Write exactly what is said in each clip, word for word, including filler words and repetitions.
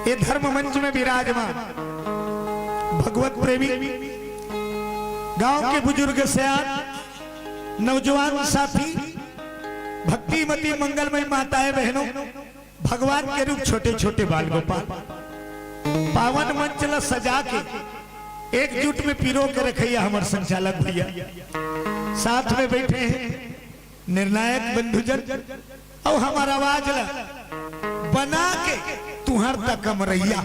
ये धर्म मंच में विराजमान भगवत प्रेमी, गांव के बुजुर्ग, सयान, नौजवान साथी, भक्तिमती मंगलमय माताएं बहनों, भगवान के रूप छोटे छोटे बाल गोपाल, पावन मंच ला सजा के एकजुट में पिरो के रखइया हमर संचालक भैया, साथ में बैठे हैं निर्णायक बंधुजन, अउ हमर आवाज ला बना के तुहर तक कमरैया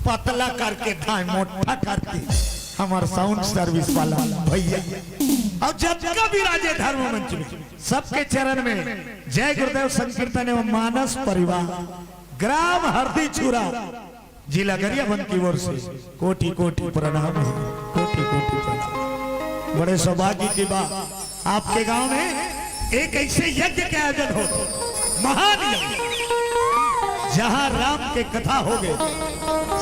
पतला करके धाय मोटा करके हमर साउंड सर्विस वाला भैया, अउ जतका विराजे धर्म मंच में, सबके चरण में जय गुरुदेव संकीर्तन एवं मानस परिवार, ग्राम हरदी छुरा, जिला गरियाबंद की ओर से कोटि कोटि प्रणाम है, कोटि कोटि प्रणाम। बड़े सौभाग्य की बात, आपके गांव में एक ऐसे यज्ञ के आयोजन हो, महान यज्ञ, जहां राम के कथा हो गए,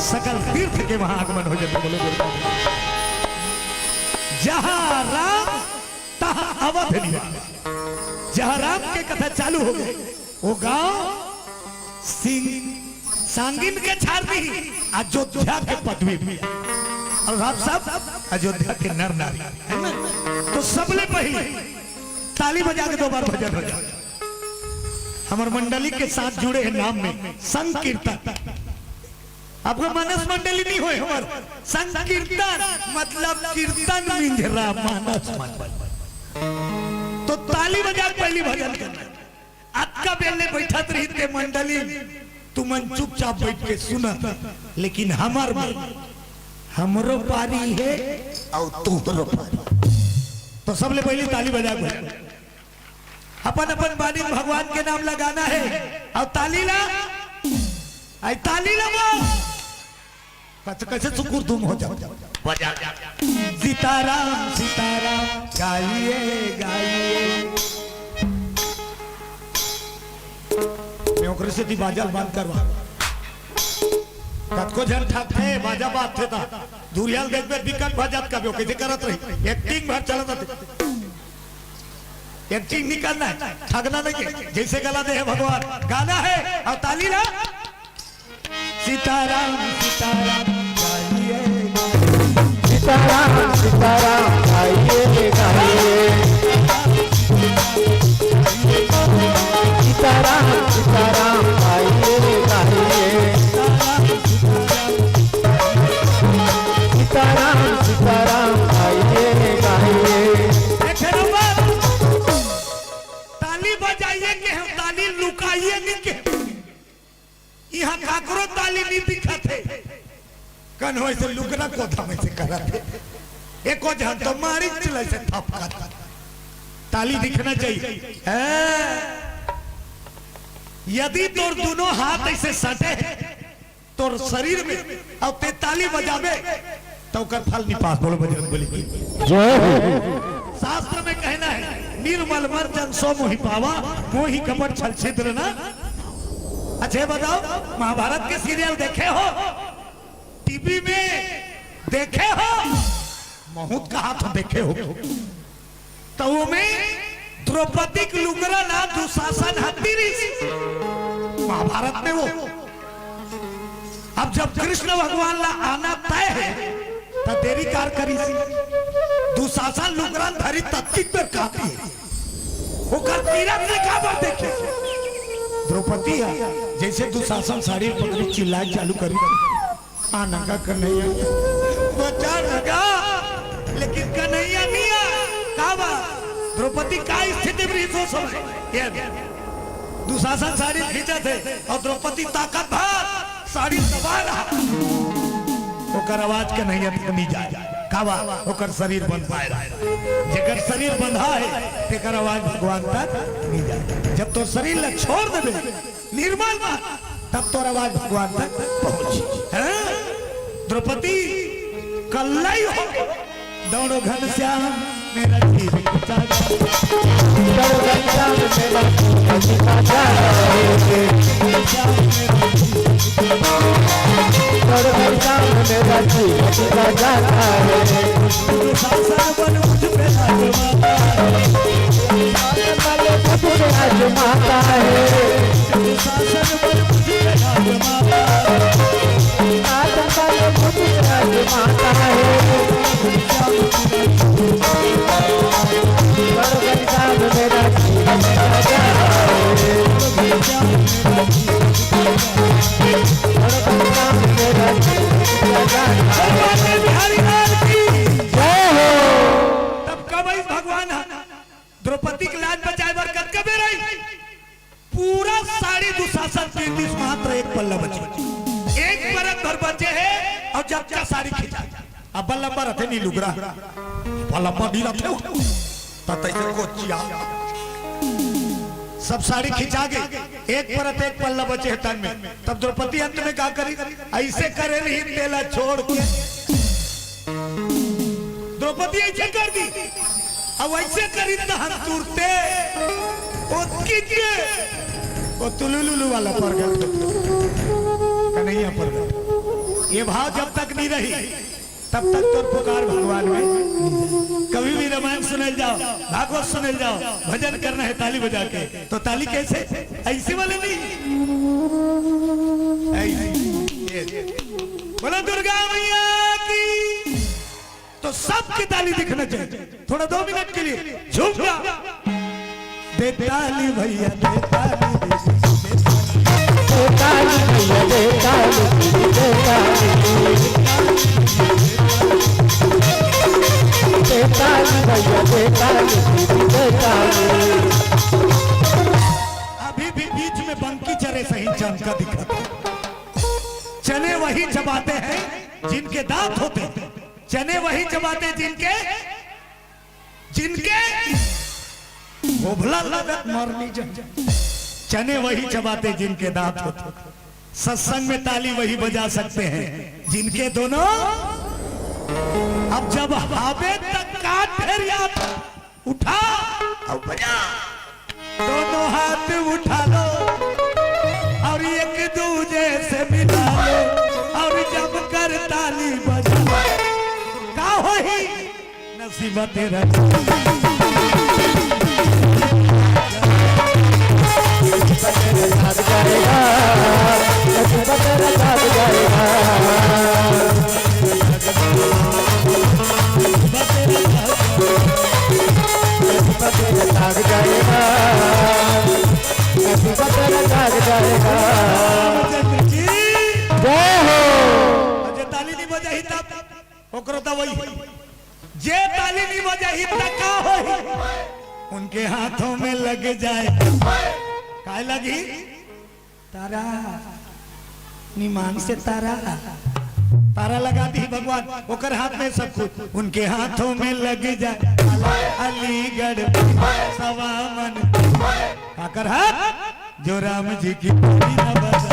सकल तीर्थ के वहां आगमन हो जाता। बोलो, बोलो। जहां राम तहां अवध निवास, जहां राम के कथा चालू हो गए, वो गांव सिंह सांगिन के छारनी, अयोध्या के पदवी भी। अउ आप सब अयोध्या के नर नारी, है ना? तो सबले पहले ताली बजा के दो बार भजन हो जाए। हमर मंडली के साथ जुड़े हैं नाम में संकीर्तन। आपका मानस मंडली नहीं होए हमर, संकीर्तन मतलब कीर्तन मिंजरा मानस मंडली। तो ताली बजा के पहली भजन करना। अतका बेर ले बैठत रहिते मंडली, तुमन चुपचाप बैठ के सुनत, लेकिन हमर में हमरो पारी है अउ तोहरो पारी। तो सबले पहले ताली बजा के अपन अपन बानी में भगवान के नाम लगाना है। अउ ताली ला, आई ताली ला बोल। कच-, कैसे सुकुर तुम हो जाओ? बजा। सीताराम, सीताराम, गाइए, गाइए। मैं ओकरे से दी बाजा बंद करवा। कतको झन ठाकथे, बाजा बाजथे ता। दूरियाल देखबे, बिकट भजत कबे, कैसे करत रही? एक्टिंग भर चलत रही। एक्टिंग नहीं करना है, ठगना नहीं है। जैसे गला दे है भगवान, गाना है अउ ताली ला। सीताराम, सीताराम, गाइए, गाइए। सीताराम, सीताराम, गाइए, गाइए। सीताराम, सीताराम, गाइए, गाइए। सीताराम, सीताराम, गाइए, गाइए। देखे रहो बाबू, ताली बजाइए के हम, ताली लुकाइए नहीं के। इहाँ काकरो ताली नहीं दिखत है। कन्हो ऐसे लुकरा कोधा में से करत है। एको झन तो मारी चला से थपकत। ताली दिखना चाहिए। हैं? यदि तोर दोनों हाथ ऐसे सटे हैं, तोर शरीर में, अउ ते ताली बजाबे, त ओकर फल नहीं पास। बोलो बजरंग बली की। जय हो। शास्त्र में कहना है, "निर्मल मर्जन सो मोहि पावा, मोहि कपट छल छिद्र ना।" अच्छा, ये बताओ, महाभारत के सीरियल देखे हो? टीवी में देखे हो? बहुत कहा था देखे हो। त ओमे द्रौपदी के लुगरा ला दुशासन ह तीरिस। महाभारत में वो। अब जब कृष्ण भगवान ला आना तय है, त देरी कार करिस। दुशासन लुगरा धरी तत्ती पर काटी। ओकर तीरथ से काबर देखे? द्रौपदी है, जैसे दुशासन साड़ी पकड़ी चिल्लाए चालू करी। आना का कन्हैया, बचा लगा, लेकिन कन्हैया नहीं आ। का बा? द्रौपदी का स्थिति में रही सो समय? ये दुशासन साड़ी खींचत है अउ द्रौपदी ताकत भर साड़ी दबा रहा। ओकर आवाज कन्हैया तक नहीं जाए। का बा? ओकर शरीर बंध पाए रहा। जेकर शरीर बंधा है, तेकर आवाज भगवान तक नहीं जाए। जब तो शरीर ला छोड़ देबे, निर्मल मन, तब तोर आवाज भगवान तक पहुंची। हैं? द्रौपदी कल्लाई हो, दौड़ो घनश्याम मेरा जीव चाचा। दौड़ो घनश्याम मेरा जीव चाचा। दौड़ो घनश्याम मेरा जीव चाचा। दुशासन बल मुझ पे आजमाता है। दुशासन बल मुझ पे आजमाता है। दुशासन बल मुझ पे आजमाता है। मात्र एक पल्ला बचे, एक परत भर बचे हे। अउ जब का साड़ी खिंचा, अब लंबा रथे नी लुगरा, अब लंबा नी रथे हो, त तैसे कोचिया। सब साड़ी खिंचा गे, एक परत एक पल्ला बचे हे तन में। तब द्रौपदी अंत में का करी? ऐसे करे रही तेला छोड़ के। द्रौपदी ऐसे कर दी, अब ऐसे करी त हम तुरते ओ किके, ओ तुलुलुलु वाला प्रगट, कन्हैया प्रगट। ये भाव जब तक नहीं रही, तब तक तोर पुकार भगवान में। कभी भी रामायण सुनल जाओ, भागवत सुनल जाओ, भजन करना है ताली बजा के, तो ताली कैसे? ऐसे वाले नहीं, ऐसे। बोलो दुर्गा मैया की। तो सबके ताली दिखना चाहिए। थोड़ा दो मिनट के लिए झूम जा। दे ताली भैया, दे ताली, दे ताली। दे ताली भैया, दे ताली, दे ताली। दे ताली भैया, दे ताली, दे ताली। अभी भी बीच में बंकी चरे सही चमका दिखा। चने वही चबाते हैं जिनके दांत होते हैं। चने वही चबाते जिनके, जिनके भोभला लगत मरनी जन। चने वही चबाते जिनके दांत होते। सत्संग में ताली वही बजा सकते हैं जिनके दोनों। अब जब हावे तक काट फेर याद उठा और बजा। दोनों हाथ उठा लो और एक दूजे से मिला लो और जमकर ताली बजा। का होही? नसीब तेरा। जय हो। जे ताली नहीं बजाही तब ओकरो तो वही। जे ताली नहीं बजाही त का होही? उनके हाथों में लग जाए। काय लगी? तारा। निमान से तारा। तारा लगा दी भगवान, ओकर हाथ में सब कुछ। उनके हाथों में लग जाए। अलीगढ़ सवामन। काकर हाथ? जो राम जी की बाणी न बजा।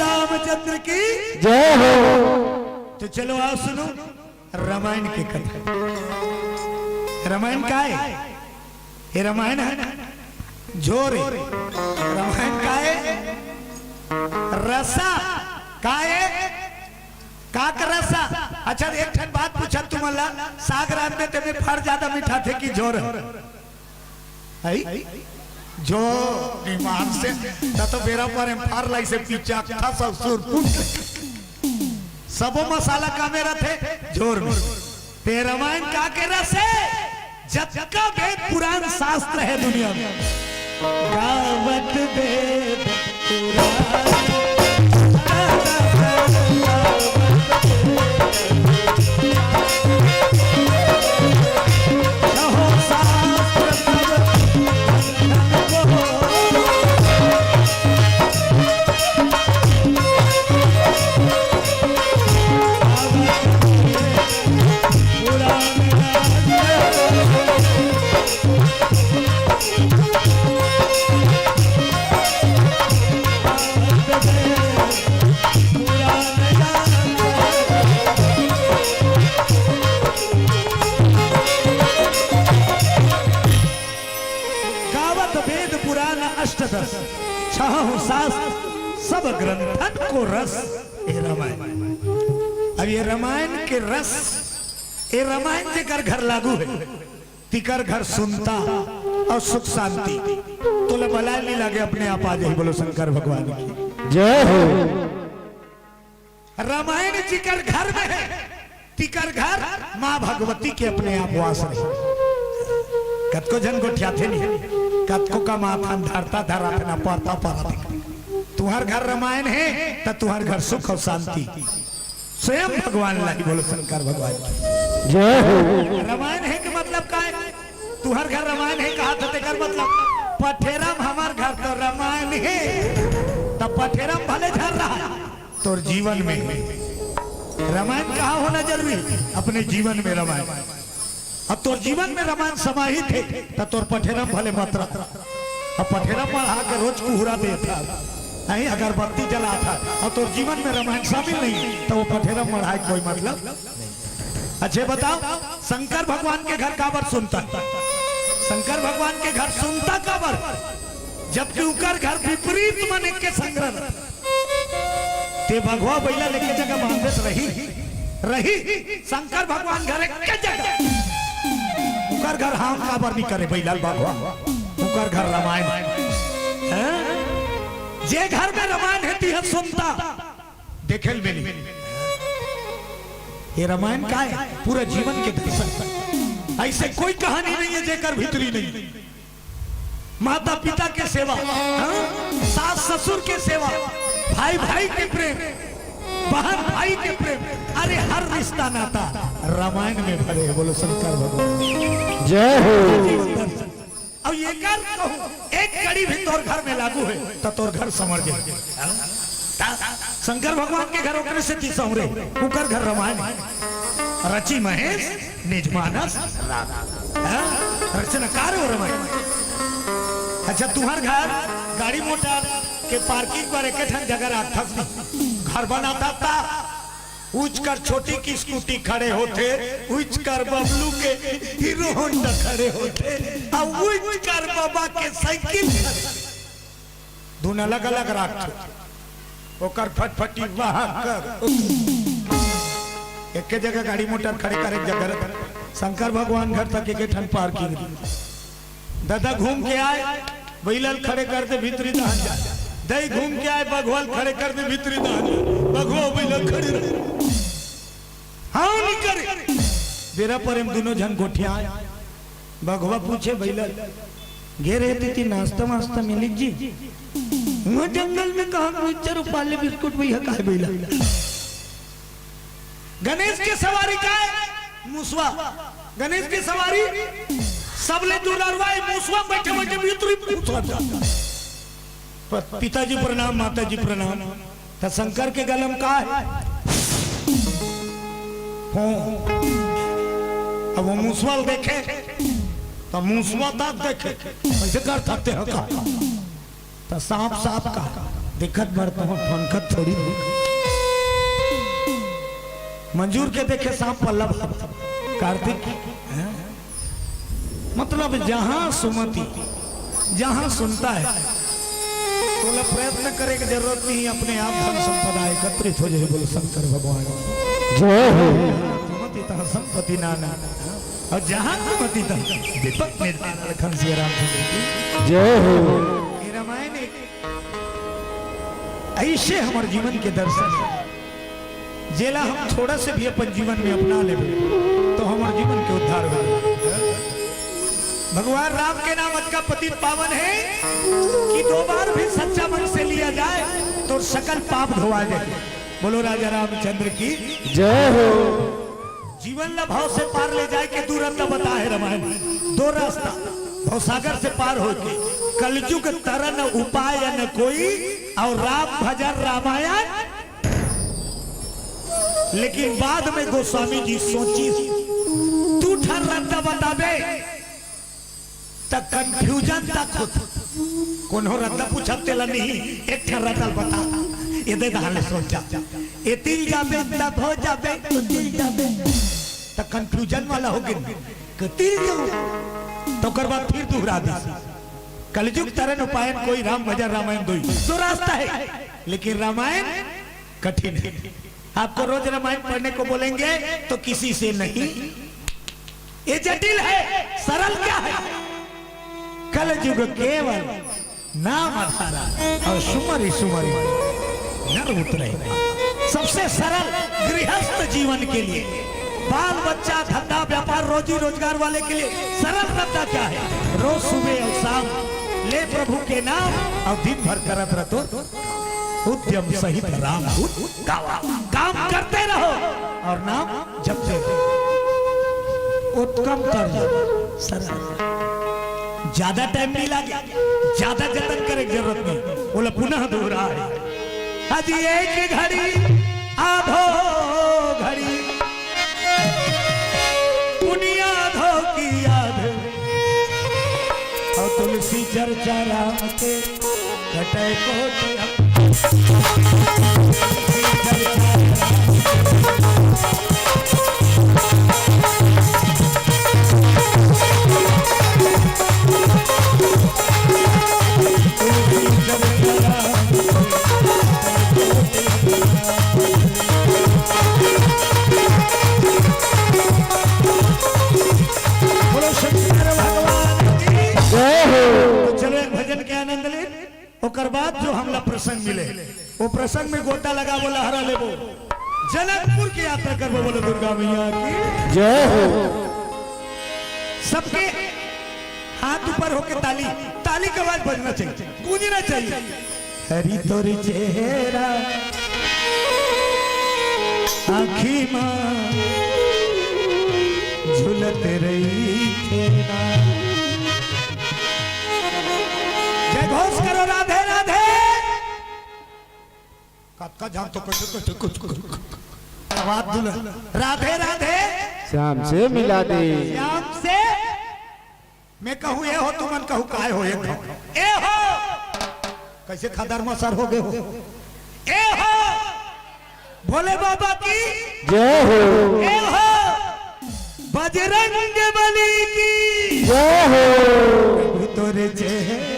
रामचंद्र की जय हो। तो चलो आओ सुनो रामायण के कथा। रामायण का है? ये रामायण है ना? झोर है। रामायण का है? रसा का है? का का रसा? अच्छा, एक ठन बात पूछा तुमन ला, साग रांध में तेमे फर ज्यादा मिठाथे कि झोर? है? जो ईमान से, त तो बेरा पर एम फर लाई से पीछा था ससुर पुत्र। सबो मसाला कामे रथे? झोर में। ते रामायण का के रस है? जतका वेद पुराण शास्त्र है दुनिया में, गावत वेद पुराण। गावत वेद पुराण अष्टदश, छहु शास्त्र सब ग्रंथन को रस। ये रामायण, अब ये रामायण के रस, ये रामायण जेकर घर लागू है, तिकर घर सुनता और सुख शांति। तोला बलाय नहीं लागे, अपने आप आ जाही। बोलो शंकर भगवान की जय हो। रामायण जिकर घर में हे, तिकर घर माँ भगवती के अपने आप वास रही। कतको झन गोठियाथे नहीं, कतको कमाथन, धरता धराथे ना, परता परत हे। तुहर घर रामायण हे, त तुहर घर सुख अउ शांति। स्वयं भगवान ला ही बोलो, शंकर भगवान की। जय हो। रामायण हे के मतलब का हे? तुहर घर रामायण हे कहा था, तेकर मतलब पठेरम हमर घर तो रामायण हे, त पठेरम भले झन रहा, तोर जीवन में रामायण कहाँ होना जरूरी? अपने जीवन में रामायण। अब तोर जीवन में रामायण समाहित हे, त तोर पठेरम भले मत रहा। अब पठेरम मढ़ा के रोज कुहरा देत हस, अगरबत्ती जलात हस, अउ तोर जीवन में रामायण शामिल नहीं, त वो पठेरम मढ़ाए के कोई मतलब नहीं। अच्छा बताओ, शंकर भगवान के घर काबर सुनता? शंकर भगवान के घर सुनता काबर? जबकि उकर घर विपरीत मन के संग रहिथे। ते बघवा बइला ल एके जगह बांधे त रही, रही। शंकर भगवान घर एके जगह। उकर घर हांव काबर नहीं करे बइला ल बघवा? उकर घर रामायण। हैं? जे घर में रामायण हे, तिहा सुनता। देखे ल मिली। ये रामायण का हे? पूरा जीवन के दर्शन। अइसे कोई कहानी नहीं हे, जेकर भीतरी नहीं। माता पिता के सेवा, हाँ? सास ससुर के सेवा, भाई भाई के प्रेम, बहन भाई के प्रेम, अरे हर रिश्ता नाता रामायण में भरे हे। बोलो शंकर भगवान। जय हो। अउ एकर कहूँ, एक कड़ी भी तोर घर में लागू हे, त तोर घर संवर जाही। हाँ? शंकर भगवान के घर ओकरे सेती संवरे, उकर घर रामायण हे। रचि महेश निज मानस राम। हाँ? रचनाकार हो रामायण। अच्छा, तुहर घर गाड़ी मोटर के पार्किंग बर एके ठन जगह राखथस नहीं। घर बनात हस त उच कर छोटी की स्कूटी खड़े होथे, उच कर बबलू के हीरो होंडा खड़े होथे, अउ उच कर बबा के साइकिल खड़े। दूनों अलग-अलग राखथो। ओकर फटफटी वहाँ कर। एके जगह गाड़ी मोटर खड़े करे के जगह रहिथे। शंकर भगवान घर तक एके ठन पार्किंग रहिथे। ददा घूम के आय, बइला ल खड़े कर दे भीतरी दाहन जा। दई घूम के आय, बघवा ल खड़े कर दे भीतरी दाहन जा। बघवा बइला ल खड़े रहे। हाँ, नहीं करे। बेरा परे म दूनों झन गोठियाय। बघवा पूछे बइला ल, "गे रहे तेती नाश्ता वास्ता मिलिस जी?" "उहाँ जंगल में कहाँ कोई चरु पाले बिस्कुट भैया काय बइला?" गणेश के सवारी काय? मुसवा। गणेश के सवारी सबले दुलरवा हे, मुसवा बइठे बइठे भीतरी पूछत जाथे। प-, पिताजी प्रणाम, माताजी प्रणाम। त शंकर के गला म का हे? फोन। अब वो मुसवा ल देखे, त मुसवा तक देखे, अइसे कर सकते हो का? त सांप, सांप का दिक्कत बर तो ठनकत थोड़ी हो। मंजूर के देखे सांप पल्ला भाग। कार्तिक, हैं? मतलब जहां सुमति, जहां सुनता है, तोला प्रयत्न करे के जरूरत नहीं, अपने आप धन संपदा एकत्रित हो जाही। बोलो शंकर भगवान की। जय हो। सुमति तहाँ संपति नाना। अउ जहाँ सुमति तहाँ विपत निदान। लखन सिया राम चंद्र की जय हो। ये रामायण एक अइसे हमर जीवन के दर्शन हे, जेला हम थोड़ा से भी अपन जीवन में अपना लेबे, त हमर जीवन के उद्धार हो। भगवान राम के नाम अतका पतित पावन हे कि दो बार भी सच्चा मन से लिया जाए, त सकल पाप धोवा जाए। बोलो राजा रामचंद्र की जय हो। जीवन ला भव से पार ले जाए के दू रस्ता बताए हे रामायण। दो रस्ता, भवसागर से पार होके, कलजुग तरन उपाय न कोई, अउ राम भजन रामायण। लेकिन बाद में गोस्वामी जी सोचिस, दू ठन रस्ता बताबे, त confusion तक होथे। कोनो रद्दा पूछत तेला नहीं, एक ठन रद्दा बता। एदे दहाले सोचा। एती ल जाबे, तब हो जाबे, ओती ल जाबे। त confusion वाला हो गे। कती ल जाऊं? त ओकर बाद फिर दुहरा दिस। कलजुग तरन उपायन कोई, राम भजन रामायण दोई। दो रस्ता हे, लेकिन रामायण कठिन हे। आपको रोज रामायण पढ़ने को बोलेंगे तो किसी से नहीं। ये जटिल हे, सरल क्या हे? कलजुग केवल नाम आधारा, अउ सुमरि सुमरि नर उतरे। सबसे सरल गृहस्थ जीवन के लिए, बाल बच्चा, धंधा व्यापार, रोजी रोजगार वाले के लिए सरल रद्दा क्या है? रोज सुबह और शाम ले प्रभु के नाम और दिन भर करत रह तो उद्यम सहित राम गुण गावा। काम करते रहो और नाम जपते रहो। उत्तम कर लो, सरल। ज्यादा टाइम नहीं लागे, ज्यादा जतन करे के जरूरत नहीं। बोला पुनः दोहराए, आज एक घड़ी आधो घड़ी पुनियाधो की याद और तुलसी चर्चा राम के कटै कोटि। बोलो शंकर भगवान की। जय हो। तो चलो एक भजन के आनंद ले, ओकर बाद जो हमला प्रसंग मिले, वो प्रसंग में गोता लगाबो, लहरा लेबो, जनकपुर की यात्रा करबो। बोलो दुर्गा मैया की। जय हो। सबके हाथ ऊपर होके ताली, ताली की आवाज बजना चाहिए, गूंजना चाहिए। हरि तोर चेहरा आँखी मा झुलत रहिथे ना। जय घोष करो, राधे राधे। कतका जान तो कुछ, कुछ, कुछ, कुछ। आवाज दुल्हन, राधे राधे। श्याम से मिला दे। श्याम से मैं कहूँ ए हो, तुमन कहू काय हो, एक हो। ए हो। कैसे खदर मसर हो गए हो? ए हो। भोले बाबा की। जय हो। ए हो। बजरंग बली की। जय हो। प्रभु तोरे चेहरा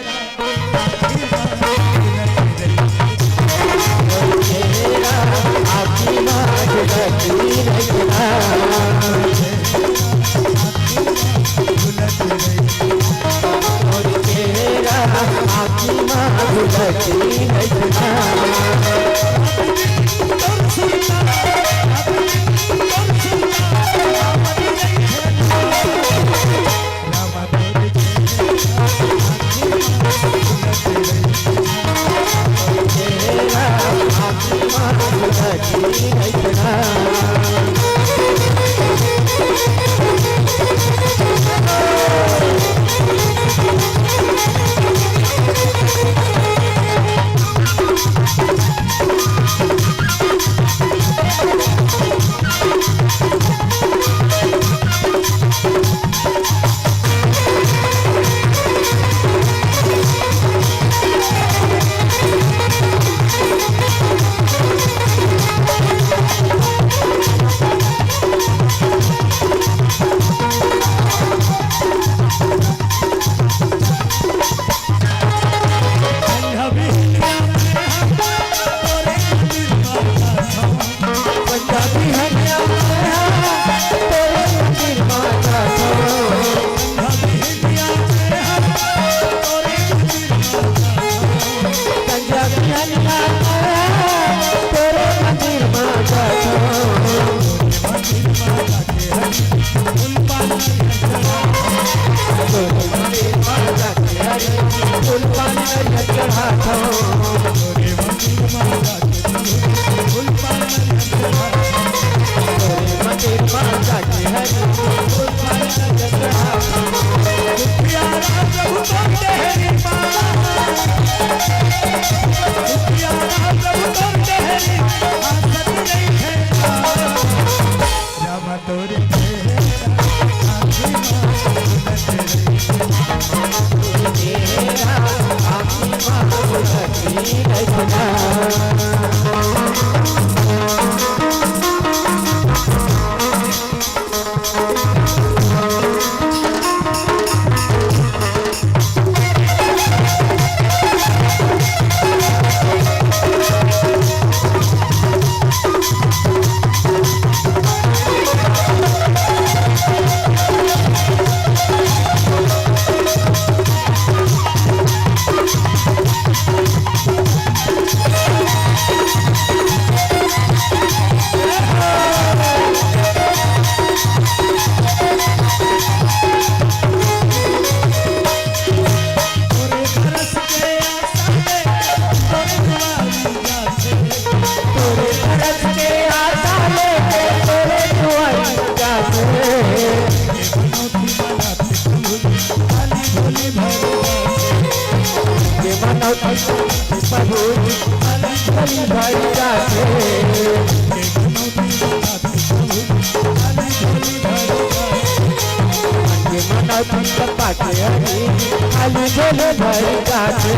खाली झोले भर काटे।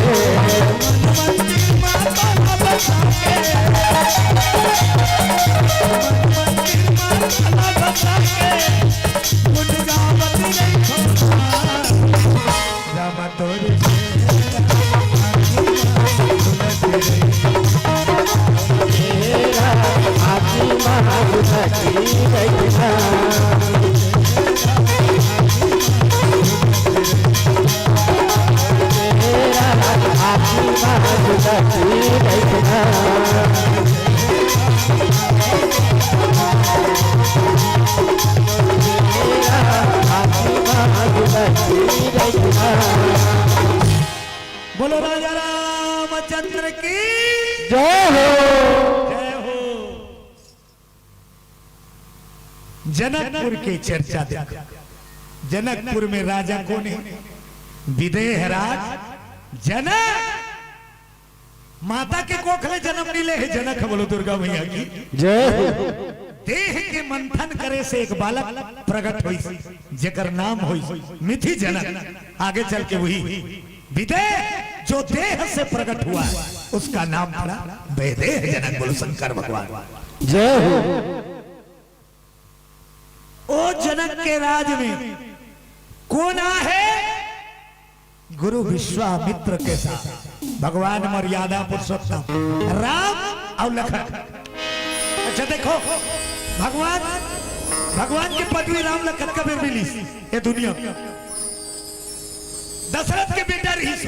बोलो राजा रामचंद्र की जय हो। जय हो। जनकपुर के चर्चा देखो। जनकपुर में राजा कोन हे? विदेह राज जनक। माता के कोख ले जनम नइ ले हे, जनक हे। बोलो दुर्गा मैया की जय हो। देह के मंथन करे से एक बालक प्रगट होइस, जेकर नाम होइस मिथि जनक। आगे चल के वही विदेह जो देह से प्रकट हुआ है, उसका नाम पड़ा वैदेह जनक। बोलो शंकर भगवान जय हो। ओ जनक के राज में कोन आहे? गुरु विश्वामित्र के साथ भगवान मर्यादा पुरुषोत्तम राम अउ लखन। अच्छा देखो, भगवान, भगवान के पदवी राम ल कतका बेर मिलिस ये दुनिया में? दशरथ के बेटा रहिस।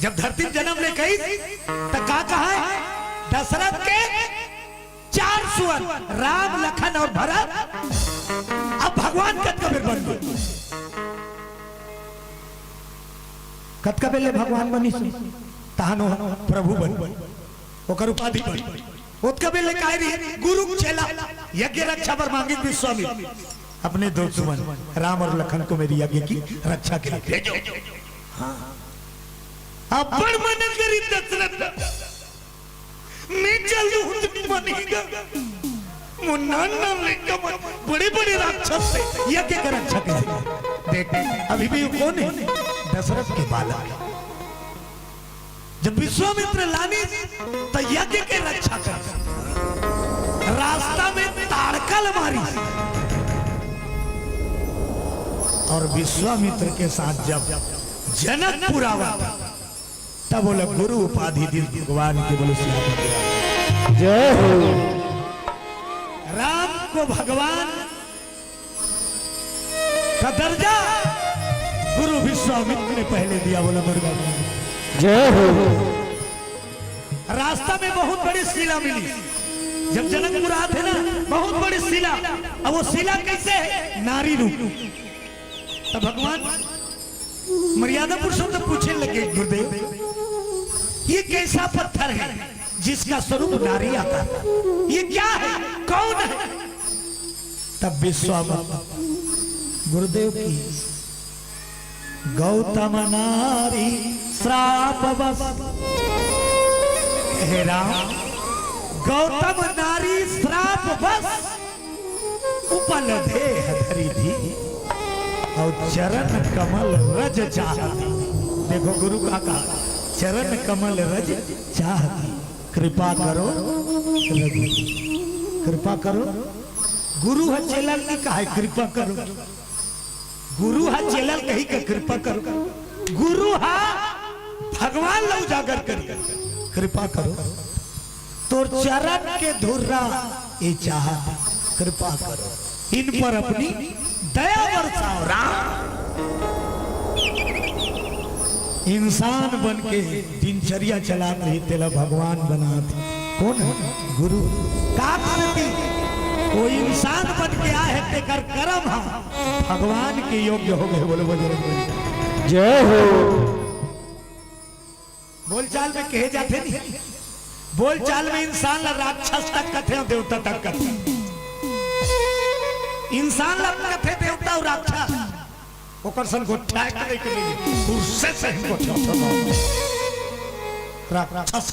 जब धरती में जन्म ले कहिस, त का कहा हे? दशरथ के चार सुअन, राम, लखन अउ भरत। अब भगवान कतका बेर बन गे? कतका बेर ले भगवान बनिस? तहान ओ प्रभु बन, ओकर उपाधि बन। ओतका बेर ले काय रही? गुरु चेला, यज्ञ रक्षा बर मांगिस विश्वामित्र। अपने दो सुअन राम और लखन को मेरी यज्ञ की रक्षा के लिए भेजो। हाँ। अब्बड़ मनन करिस दशरथ। मैं चल दूं तो नहीं मानेगा। वो नान नान लइका मन बड़े बड़े राक्षस हे, यज्ञ के रक्षा कइसे करही? देख, अभी भी वो कोन हे? दशरथ के बालक। जब विश्वामित्र लानिस त यज्ञ के रक्षा करिस, रास्ता में ताड़का ल मारिस। और विश्वामित्र के साथ जब जनकपुर आवत, तब ओला गुरु उपाधि दिस भगवान के। बोलो सियापति राम। जय हो। राम को भगवान का दर्जा गुरु विश्वामित्र ने पहले दिया। बोलो दुर्गा माता। जय हो। रास्ता में बहुत बड़ी शिला मिली। जब जनकपुर आथे ना, बहुत बड़ी शिला। अब वो शिला कइसे हे? नारी रूप। त भगवान मर्यादा पुरुषोत्तम पूछे लगे, गुरुदेव, ये कैसा पत्थर है जिसका स्वरूप नारी आता है? ये क्या है, कौन है? तब विश्वामित्र गुरुदेव की, गौतम नारी श्राप बस, हे राम, गौतम नारी श्राप बस उपल देह धरी धी, अउ चरण कमल रज चाहती। देखो गुरु का कहा, चरण कमल रज चाहती, कृपा करो रघुवीर, कृपा करो। गुरु ह चेला ल नइ कहे कृपा करो, गुरु ह चेला ल कही के कृपा करो। गुरु ह भगवान ल उजागर करी, कृपा करो। तोर चरण के धुर्रा ए चाहत, कृपा करो। इन पर अपनी दया बरसाओ राम। इंसान बन के दिनचर्या चलात रही, तेला भगवान बनात हे। कोन हे? गुरु। का करती? वो इंसान बन के आए हे, तेकर करम ह भगवान के योग्य हो गे। बोलो बजरंग बली। जय हो। बोलचाल में कहे जाथे नहीं, बोलचाल में इंसान ला राक्षस तक कथे अउ देवता तक कथे। इंसान ला कथे देवता अउ राक्षस, ओकर संग गोठिया के लेके नहीं, कुर्से से ही गोठिया। राक्षस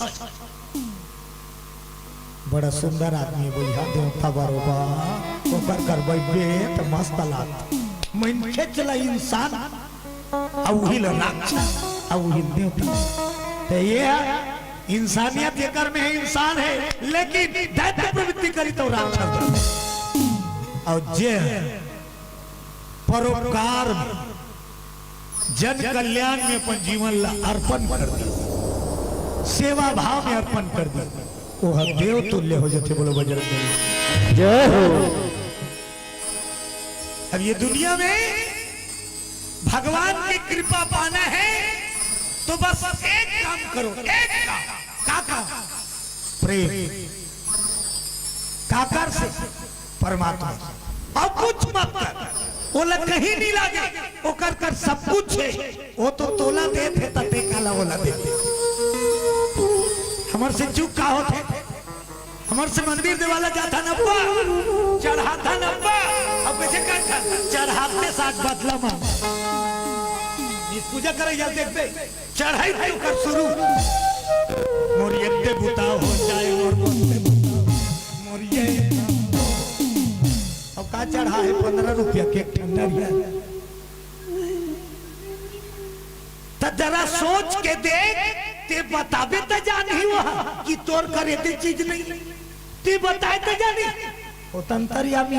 बड़ा सुंदर आदमी हे, बोलिहा देवता बरोबर, ओकर कर बइठबे त मस्त लागथे। मनखे चला इंसान अउ उही ल राक्षस, अउ उही ल देवता। त ये इंसानियत जेकर में हे, इंसान हे, लेकिन दैत्य प्रवृत्ति करी त राक्षस बन। अउ जे परोपकार में, जन कल्याण में अपन जीवन ला अर्पण कर दिस, सेवा भाव में अर्पण कर दिस, वो ह देव तुल्य हो जाथे। बोलो बजरंग बली। जय हो। अब ये दुनिया में भगवान की कृपा पाना है तो बस एक काम करो, एक काम। का काम? प्रेम। काकर से? परमात्मा से। अउ कुछ मत कर, ओला कहीं नहीं लागे, ओकर कर सब कुछ हे। वो तो तोला देथे, त तें काला ओला देथे। हमर से चूक का होथे? हमर से मंदिर देवाला जाथन अब्बा, चढ़ाथन अब्बा, अब कइसे करथन? चढ़ाथे साग बदला मा। निस पूजा करे जा देखबे, चढ़ाई के ओकर शुरू। मोर ये दे बुता हो जाए, मोर ये दे बुता हो, मोर ये। अब का चढ़ा हे? पन्द्रह रुपया के एक ठन नरियर। त जरा सोच के देख, तें बताबे त जानही वो कि तोर कर एते चीज नहीं, तें बताए त जानही। वो त अंतर्यामी,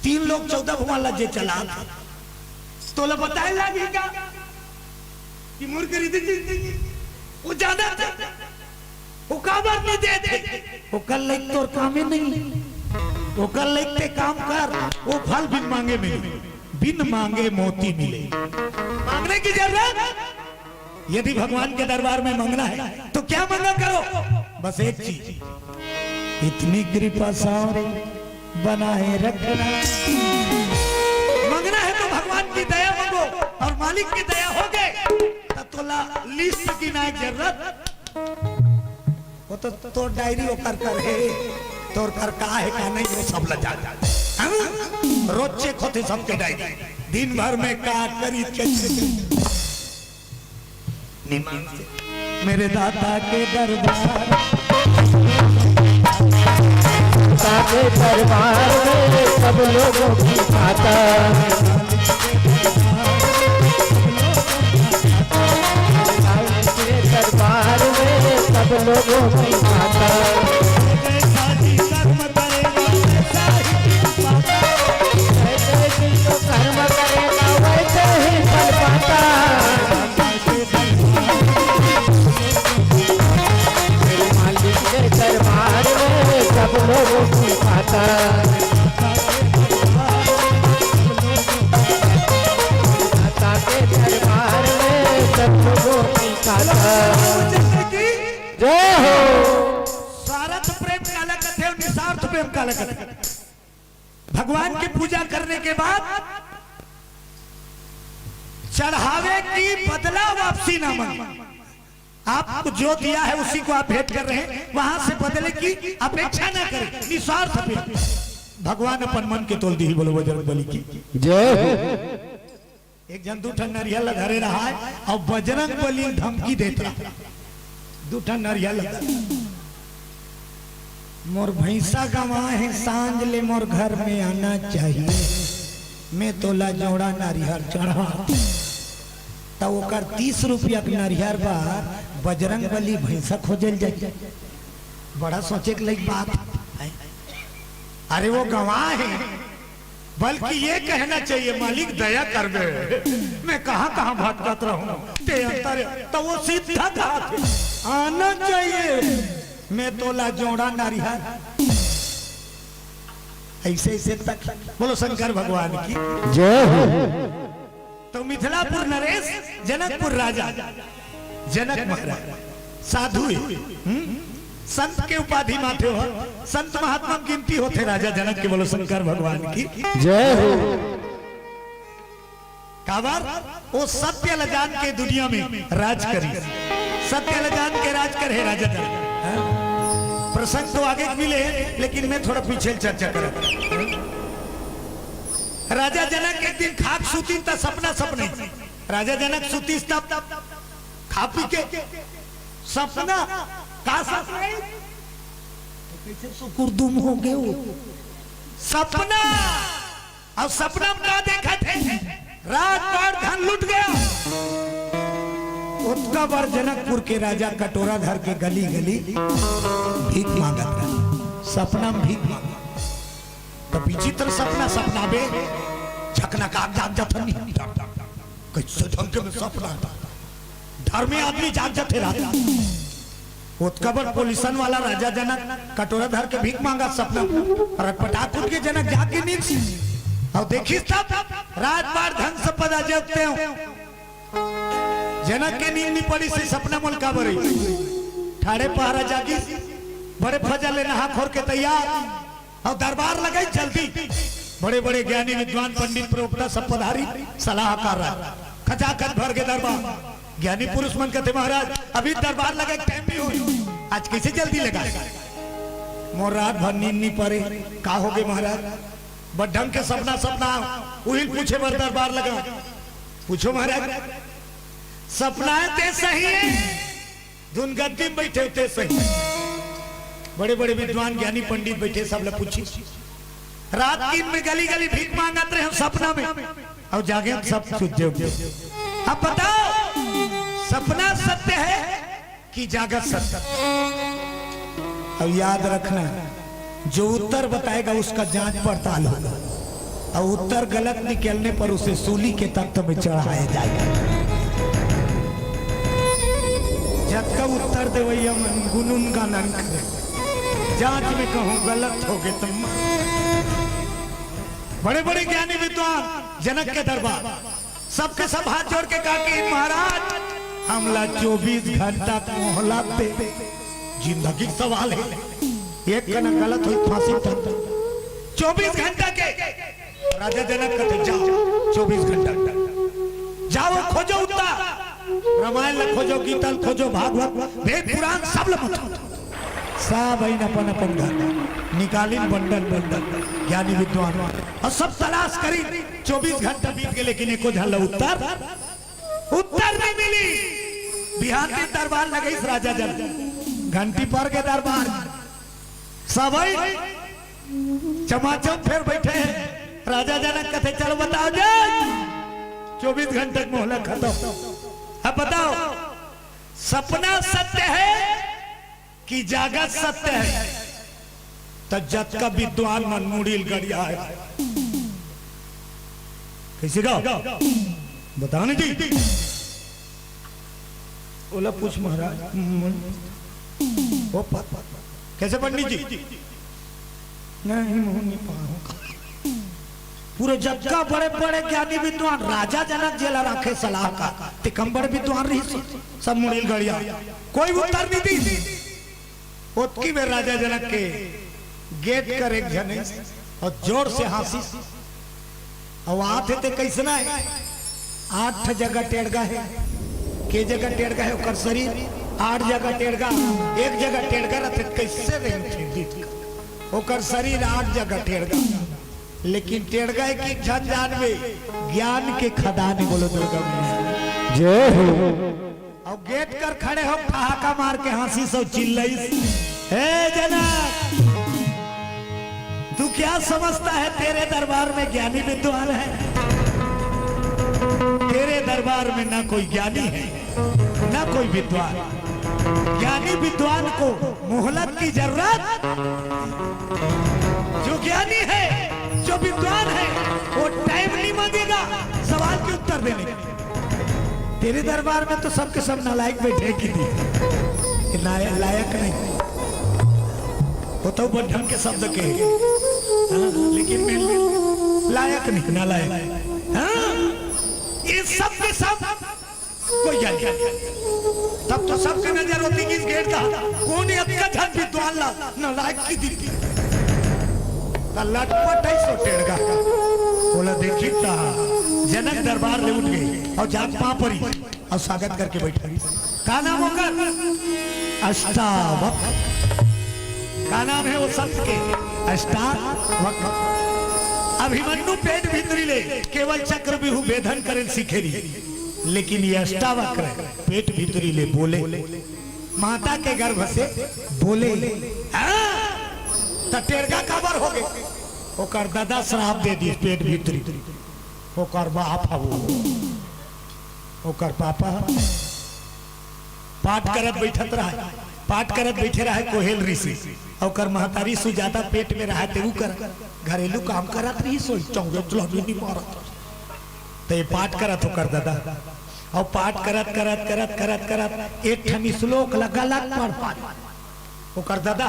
तीन लोक चौदह भुवन ला जे चलाथे, तोला बताए लागही का कि मोर कर एते चीज नहीं? वो जानथे। वो काबर नहीं देथे? ओकर लइक तोर कामे नहीं। ओकर लइक तें काम कर, वो फल बिन मांगे मिले, बिन मांगे मोती मिले। मांगने की जरूरत, यदि भगवान के दरबार में मांगना है तो क्या मांगा करो? बस एक चीज, इतनी कृपा सारे बनाए रखना। मांगना है तो भगवान की दया मांगो, और मालिक की दया हो गए त तोला लिस्ट गिनाए जरूरत। वो तो तोर डायरी ओकर कर हे, तोर कर का हे का नहीं, वो सब ला जान। हाँ? रोज चेक होथे सबके डायरी, दिन भर में का करी, कैसे करी। निमान से मेरे दाता के दरबार, दाता के दरबार में सब लोगों की माता। के दरबार में सब लोगों की माता। जैसा जी कर्म करेगा, वैसा ही फल पाता। जैसे जी जो कर्म करेगा, वैसे ही फल पाता। मालिक के दरबार में सब लोगों की माता। माता के दरबार में सब लोगों की माता। जय हो। स्वार्थ प्रेम काला कथे अउ निस्वार्थ प्रेम काला कथे? भगवान की पूजा करने के बाद चढ़ावे की बदला वापसी ना मांगे। आपको जो दिया है उसी को आप भेंट कर रहे हैं, वहां से बदले की अपेक्षा ना करें, निस्वार्थ प्रेम। भगवान अपन मन के तोल दिही, बोलो बजरंग बली की। जय हो। एक झन दू ठन नरियर ला धरे रहा है, अउ बजरंग बली धमकी देत रहा, दू ठन नरियर ला धरे, मोर भैंसा गंवा हे, सांझ ले मोर घर में आना चाहिए, मैं तोला जोड़ा नरियर चढ़ा। त ओकर तीस रुपया के नरियर बर बजरंग बली भैंसा खोजे ल जाही। बड़ा सोचे के लायक बात है। अरे वो गंवा हे, बल्कि ये कहना चाहिए, मालिक दया करबे, मैं कहाँ कहाँ भटकत रहूं, तें अंतर, त वो सीधा कहा थे, आना चाहिए, मैं तोला जोड़ा नरियर। ऐसे ऐसे तक बोलो शंकर भगवान की। जय हो। तो मिथिलापुर नरेश, जनकपुर राजा, जनक महाराज साधु हे, हम्म? संत के उपाधि माथे हो, संत महात्मा में गिनती होथे राजा जनक के। बोलो शंकर भगवान की। जय हो। काबर वो सत्य ल जान के दुनिया में राज करी, सत्य ल जान के राज करे राजा जनक। हाँ? प्रसंग तो आगे के मिले, लेकिन मैं थोड़ा पीछे चर्चा करूं। राजा जनक एक दिन खाक सूतिन त सपना सपने। राजा जनक सूतिस तब खा पी के सपना का सपने? तो कैसे सुकुरदुम हो गए वो? सपना। अउ सपना में का देखत हे? राजपाट धन लुट गया। ओतका बर जनकपुर के राजा कटोरा धर के गली गली भीख मांगत रहे, सपना में भीख मांगत। तो विचित्र सपना, सपना बे झकना का जाग जात नहीं। कैसे ढंग के में सपना था, धर्मी आदमी जाग जाते रात। ओतका बर पुलिसन वाला राजा जनक कटोरा धर के भीख मांगा सपना, और पटाक उठ के जनक जाके नींद से। और देखिस तब राजपाट धन संपदा जगते हो। जनक के नींद नहीं पड़ी से सपना मोल का बरई। ठाड़े पहरा जागिस, बड़े फजर ले नहा खोर के तैयार, और दरबार लगाई जल्दी। बड़े बड़े ज्ञानी विद्वान पंडित प्रवक्ता सब पधारी, सलाहकार रहा। खचाखच भर के दरबार। ज्ञानी पुरुष मन कहते, महाराज, अभी दरबार लगे टाइम भी हो, आज कैसे जल्दी लगा? मोर रात भर नींद नहीं पड़े। का हो गए महाराज? बड़ ढंग के सपना, सपना उहिल पूछे बर दरबार लगा। पूछो महाराज, सपना है ते सही है, धुन गद्दी में बैठे होते सही। बड़े बड़े विद्वान ज्ञानी पंडित बैठे, सब ले पूछी। रात दिन में गली गली भीख मांगत रहे हम सपना में, और जागे हम सब सुझे उठे। अब बताओ, सपना सत्य है कि जागत सत्य? अब याद रखना, जो उत्तर बताएगा उसका जांच पड़ताल होगा, और उत्तर गलत निकलने पर उसे सूली के तख्त में चढ़ाया जाएगा। जतका उत्तर देवैया मन गुनगुन गानन करे, जांच में कहूं गलत हो गए तो बड़े बड़े ज्ञानी विद्वान जनक के दरबार, सबके सब हाथ जोड़ के कहा कि महाराज, हमला चौबीस घंटा मोहलत दे, जिंदगी के सवाल है, एक कना गलत हुई फांसी पर। चौबीस घंटा के राजा जनक कहते, जाओ, चौबीस घंटा जाओ, खोजो उत्तर, रामायण ला खोजो, गीता ला खोजो, भागवत, वेद पुराण सब ला मत, सब आइन अपन अपन घर निकालिन बंडल बंडल ज्ञानी विद्वान, और सब तलाश करिन। चौबीस घंटा बीत गए, लेकिन एको झन ला उत्तर, उत्तर नहीं मिली। बिहान दिन दरबार लगे इस राजा जन, घंटी पर के दरबार, सब आइन चमाचम फेर बैठे हैं। राजा जनक कहते, चलो बताओ जी, चौबीस घंटे की मोहलत खत्म। अब बताओ, सपना सत्य है कि जागत सत्य है? तो जतका विद्वान मन मुड़ी ल गड़िया है, कैसे गाओ, बताओ ना जी। ओला पूछ महाराज। ओ पा-, कैसे पंडित जी? नहीं, मुंह नहीं पाऊं। पूरे जग का बड़े बड़े ज्ञानी विद्वान राजा जनक जेला राखे सलाहकार, ते कम बड़े विद्वान रही, सब मुड़ी ल गड़िया, कोई उत्तर नहीं दी। ओतकी में राजा जनक के गेट कर एक झन और जोर से हाँसिस। अउ आत हे ते कइसना हे? आठ ठा जगह टेड़गा हे। के जगह टेड़गा हे ओकर शरीर? आठ जगह टेड़गा। एक जगह टेड़गा रथे, कइसे रेंगथे? ओकर शरीर आठ जगह टेड़गा, लेकिन टेड़गा हे कि झन जानबे, ज्ञान के खदान हे। बोलो दुर्गा मैया। जय हो। अउ गेट कर खड़े हो, ठहाका मार के हाँसिस अउ चिल्लाइस, "हे जनक, तू क्या समझता है, तेरे दरबार में ज्ञानी विद्वान है? तेरे दरबार में ना कोई ज्ञानी है, ना कोई विद्वान। ज्ञानी विद्वान को मोहलत की जरूरत। जो ज्ञानी है, जो विद्वान है, वो टाइम नहीं मांगेगा सवाल के उत्तर देने का।" तेरे दरबार में तो सबके सब नालायक बैठे हे कि दी। ये लाय-, लायक नहीं। वो तो बड़ ढंग के शब्द कहे। हाँ, लेकिन मैं लायक नहीं, नालायक। हाँ, ये सब के सब कोई ज्ञान नहीं। तब तो सबके नजर होती कि इस गेट का कोन अतका झन विद्वान ला नालायक की दी। त लटपट हे सो टेड़गा। बोला, देखी त जनक दरबार ले उठ गे अउ जाके पाँव परी अउ स्वागत करके बइठा। का नाम ओकर? अष्टावक्र। का नाम हे वो संत के? अष्टावक्र। अभिमन्यु पेट भीतरी ले केवल चक्रव्यूह भेदन करे सीखे रहिस, लेकिन ये अष्टावक्र पेट भीतरी ले बोले। माता के गर्भ से बोले। हाँ, त टेड़गा काबर हो गे? ओकर ददा श्राप दे दिस पेट भीतरी। ओकर बाप ह वो। ओकर पापा ह। पाठ करत बइठत रहय, पाठ करत बइठे रहय कोहेल ऋषि। ओकर महतारी सुजाता पेट में रहय, ते ऊ कर घरेलू काम करत रहिस होही, चौंगे चुलहनी मारत। ते पाठ करत ओकर ददा। अउ पाठ करत, करत, करत, करत, करत एक ठन श्लोक ल गलत पढ़ पारी। ओकर ददा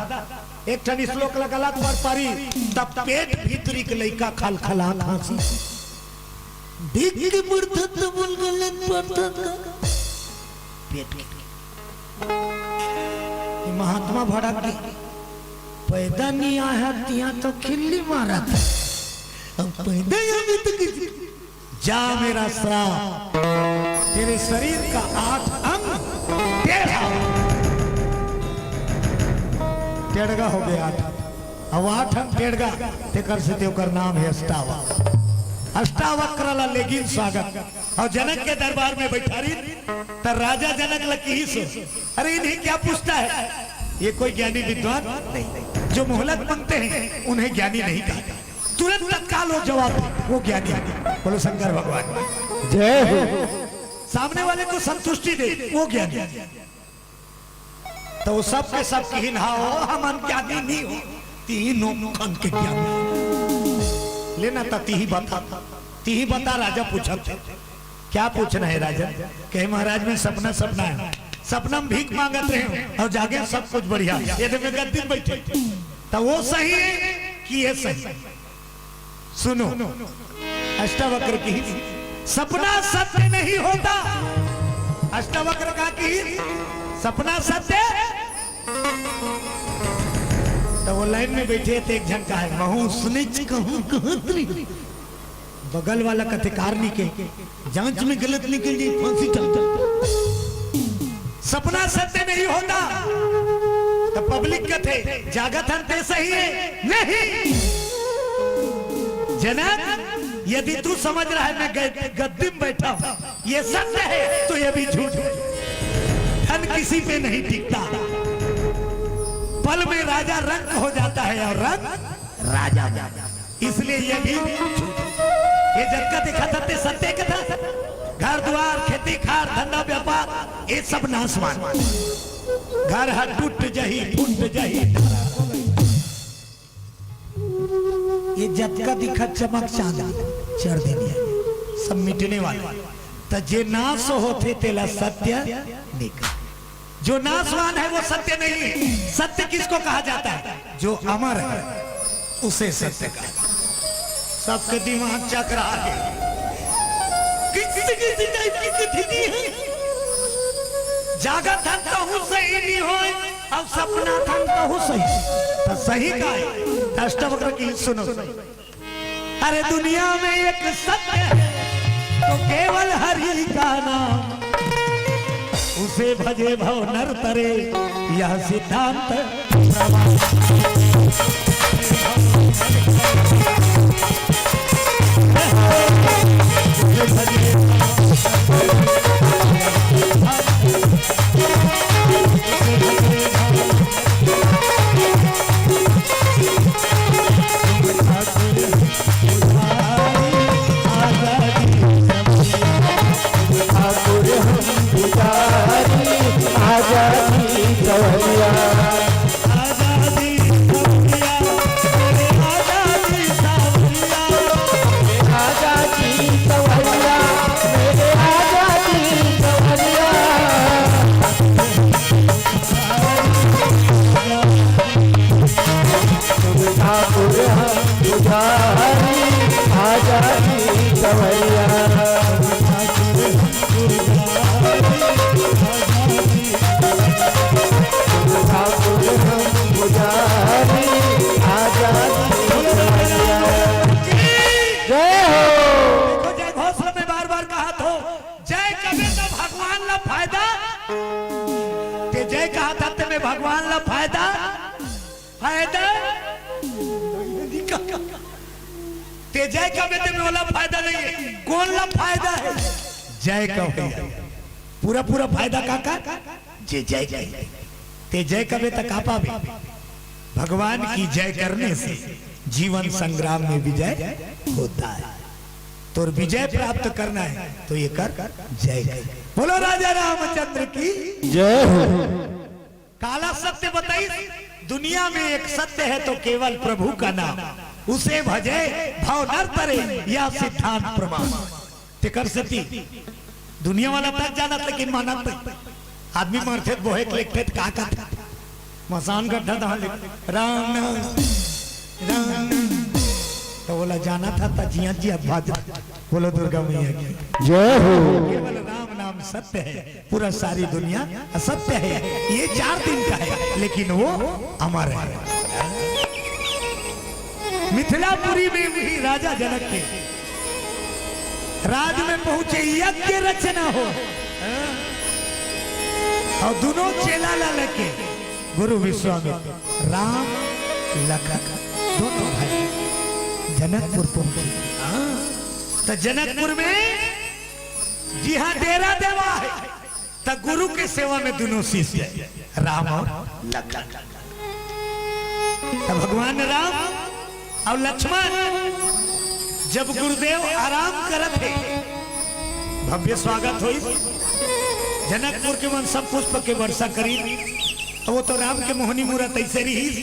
एक ठन श्लोक ल गलत पढ़ पारी, तब पेट भीतरी के लइका खलखलात हाँसी। देख के पढ़थस त बोल गलत पढ़थस का? पेट के। ये महात्मा भड़क गे। पैदा नहीं आया तिया तो खिल्ली मारत। अब पैदा आवे तो किसी जा मेरा श्राप, तेरे शरीर का आठ अंग टेढ़ा। टेढ़ा हो गया आठ। अब आठ अंग टेढ़ा, तेकर से ते ओकर नाम हे अष्टावक्र। अष्टावक्र ला लेगिन स्वागत। अउ जनक के दरबार में बइठारिन, त राजा जनक ल किहिस, "अरे, इन्हें क्या पूछता है? ये कोई ज्ञानी विद्वान नहीं। जो मोहलत मांगते हैं, उन्हें ज्ञानी नहीं कहा।" तुरंत तत्काल वो जवाब दे, वो ज्ञानी है। बोलो शंकर भगवान की। जय हो। सामने वाले को संतुष्टि दे, वो ज्ञानी है। त वो सब के सब किहिन, "हाँ हो, हमन ज्ञानी नहीं हो, तीनों खन के ज्ञानी।" लेना त तिही बता, तिही बता, राजा पूछत हे। क्या पूछना है राजा? कहे, "महाराज, मैं सपना सपना है, सपना में भीख मांगत रहे हूँ अउ जागे सब कुछ बढ़िया, ये दे में गद्दी में बइठे।" त वो सही है कि ये सही? सुनो, अष्टावक्र किहिस, "सपना सत्य नहीं होता।" अष्टावक्र का किहिस, "सपना सत्य।" त वो लाइन में बइठे ते एक झन कहे, "महूँ उसनेच कहूँ कहत रही।" बगल वाला कथे, "कार नहीं के, जांच में गलत निकल जाए, फांसी चढ़ जाए।" सपना सत्य नहीं होता। त पब्लिक कथे, "जागत हन ते सही है।" नहीं। जनक, यदि तू समझ रहा है मैं ग-, गद्दी में बैठा हूं, ये सत्य है तो ये भी झूठ है। धन किसी पे नहीं टिकता। पल में राजा रंक हो जाता है और रंक राजा बन जाता है। इसलिए ये भी झूठ है। ये जतका दिखत हे ते सत्य कथा। घर दुआर, खेती खार, धंधा व्यापार, ये सब नासवान। घर ह टूट जही, फूट जही। ये जतका दिखत चमक चांदनी, चार दिन हे, सब मिटने वाला। त जे नास होथे तेला सत्य नहीं कहे। जो नासवान है वो सत्य नहीं है। सत्य किसको कहा जाता है? जो अमर है, उसे सत्य कहा जाता है। सबके दिमाग चकरा गे। किसी किसी टाइप की स्थिति है। जागत हन तहूं सही नहीं होय, अउ सपना हन तहूं सही। त सही का है? अष्टावक्र की सुनो। अरे दुनिया में एक सत्य है, तो केवल हरि का नाम, उसे भजे भव नर तरे, यह सिद्धांत प्रमाण। ठाकुर हम पुजारी, आजादी सवरिया। आजादी सवरिया, मेरे आजादी सवरिया। आजादी सवरिया, मेरे आजादी सवरिया। ठाकुर हम पुजारी, आजादी सवरिया। ठाकुर हम पुजारी, आजादी सवरिया। जय हो। देखो, जय घोष में बार बार कहा थो, जय कबे तो भगवान ला फायदा, ते जय कहा था ते में भगवान ला फायदा, फायदा ते जय कबे ते में ओला फायदा नहीं है। कौन ला फायदा है? जय का भैया। पूरा पूरा फायदा का का? जे जय कहे। ते जय कबे त का पाबे? भगवान की जय करने से जीवन संग्राम में विजय होता है। तोर विजय प्राप्त करना है तो ये कर, जय कर। बोलो राजा रामचंद्र की। जय हो। काला सत्य बताइस, दुनिया में एक सत्य है तो केवल प्रभु का नाम, उसे भजे भव नर तरे, यह सिद्धांत प्रमाण। तेकर सेती दुनिया वाला तक जानत लेकिन मानत नहीं। आदमी मरथे त बोहे के लेखथे त का कहथे? मसान गड्ढा दहा ले, राम नाम, राम नाम। तो बोला जाना था ता जिया जिया भाज। बोलो दुर्गा मैया की। जय हो। केवल राम नाम सत्य है, पूरा सारी दुनिया असत्य है। ये चार दिन का है लेकिन वो अमर है। मिथिलापुरी में भी राजा जनक के राज में पहुंचे, यज्ञ रचना हो, और दोनों चेला ला लेके गुरु विश्वामित्र, राम, लखन, दोनों भाई जनकपुर पहुंचे। हाँ, तो जनकपुर में जिहां डेरा देवा है, त गुरु के सेवा में दोनों शिष्य राम और लखन। त भगवान राम और लक्ष्मण जब गुरुदेव आराम करत हे, भव्य स्वागत होइस। जनकपुर के मन सब पुष्प के वर्षा करिस। त वो तो राम के मोहनी मूरत ऐसे रहिस।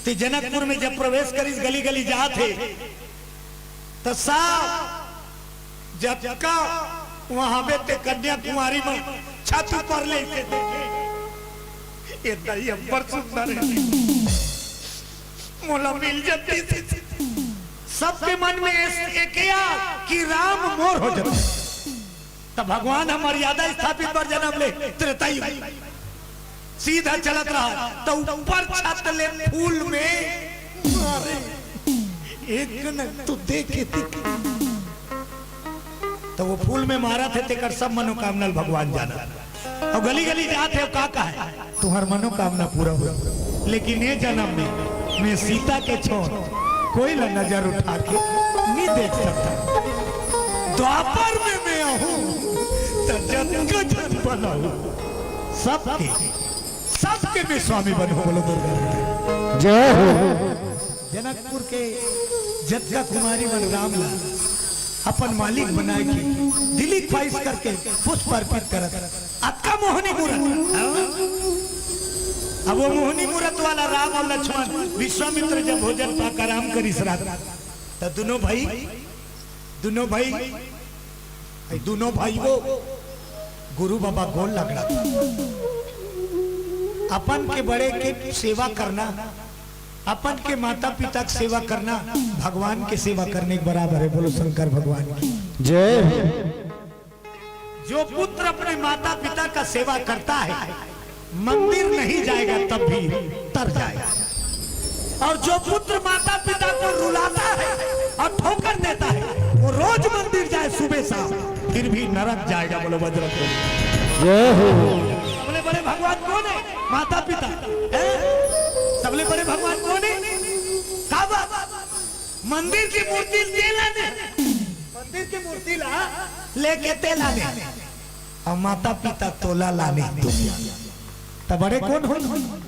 त जनकपुर में जब प्रवेश करिस, गली गली जात हे, त सब जतका वहां बे ते कन्याकुमारी में छत ऊपर ले के देखे, ये दई अब्बड़ सुंदर है, मोला मिल जाती। सबके मन में इस-, एक या कि राम मोर हो जाते। त भगवान ह मर्यादा स्थापित बर जन्म ले, त्रेता युग। सीधा चलत रहा, त ऊपर छत ले फूल में मारे, एक न तो देखे दिख। त वो फूल में मारत हे, तेकर सब मनोकामना ल भगवान जानत। अउ गली गली जात हे, का कहे, तुम्हार मनोकामना पूरा हो, लेकिन ये जन्म में मैं सीता के छोड़ कोई ला नजर उठा के नहीं देख सकता। द्वापर में मैं आहूं, त जतका जन बनाहूं, सबके, सबके मैं स्वामी बनहूं। बोलो दुर्गा माता की। जय हो। जनकपुर के जतका कुमारी मन राम ला अपन मालिक बनाए के दिली ख्वाहिश करके पुष्प अर्पित करत, अतका मोहनी मूरत। अब वो मोहनी मूरत वाला राम और लक्ष्मण विश्वामित्र जब भोजन पाक आराम करिस रात, त दोनों भाई, दोनों भाई, दोनों भाई वो गुरु बाबा गोल लगड़ा। अपन के बड़े के सेवा करना, अपन के माता पिता के सेवा करना भगवान के सेवा करने के बराबर है। बोलो शंकर भगवान की। जय। जो पुत्र अपने माता पिता का सेवा करता है, मंदिर नहीं जाएगा तब भी तर जाएगा, और जो पुत्र माता पिता को रुलाता है और ठोकर देता है, वो रोज मंदिर जाए सुबह शाम, फिर भी नरक जाएगा। बोलो बजरंग बली। जय हो। सबले बड़े भगवान कौन है? माता पिता। हैं? सबले बड़े भगवान कौन है? का बात? मंदिर की मूर्ति तेला ने, मंदिर की मूर्ति ला लेके तेला ने, और माता पिता तोला लाने दुनिया। त बड़े कौन हो?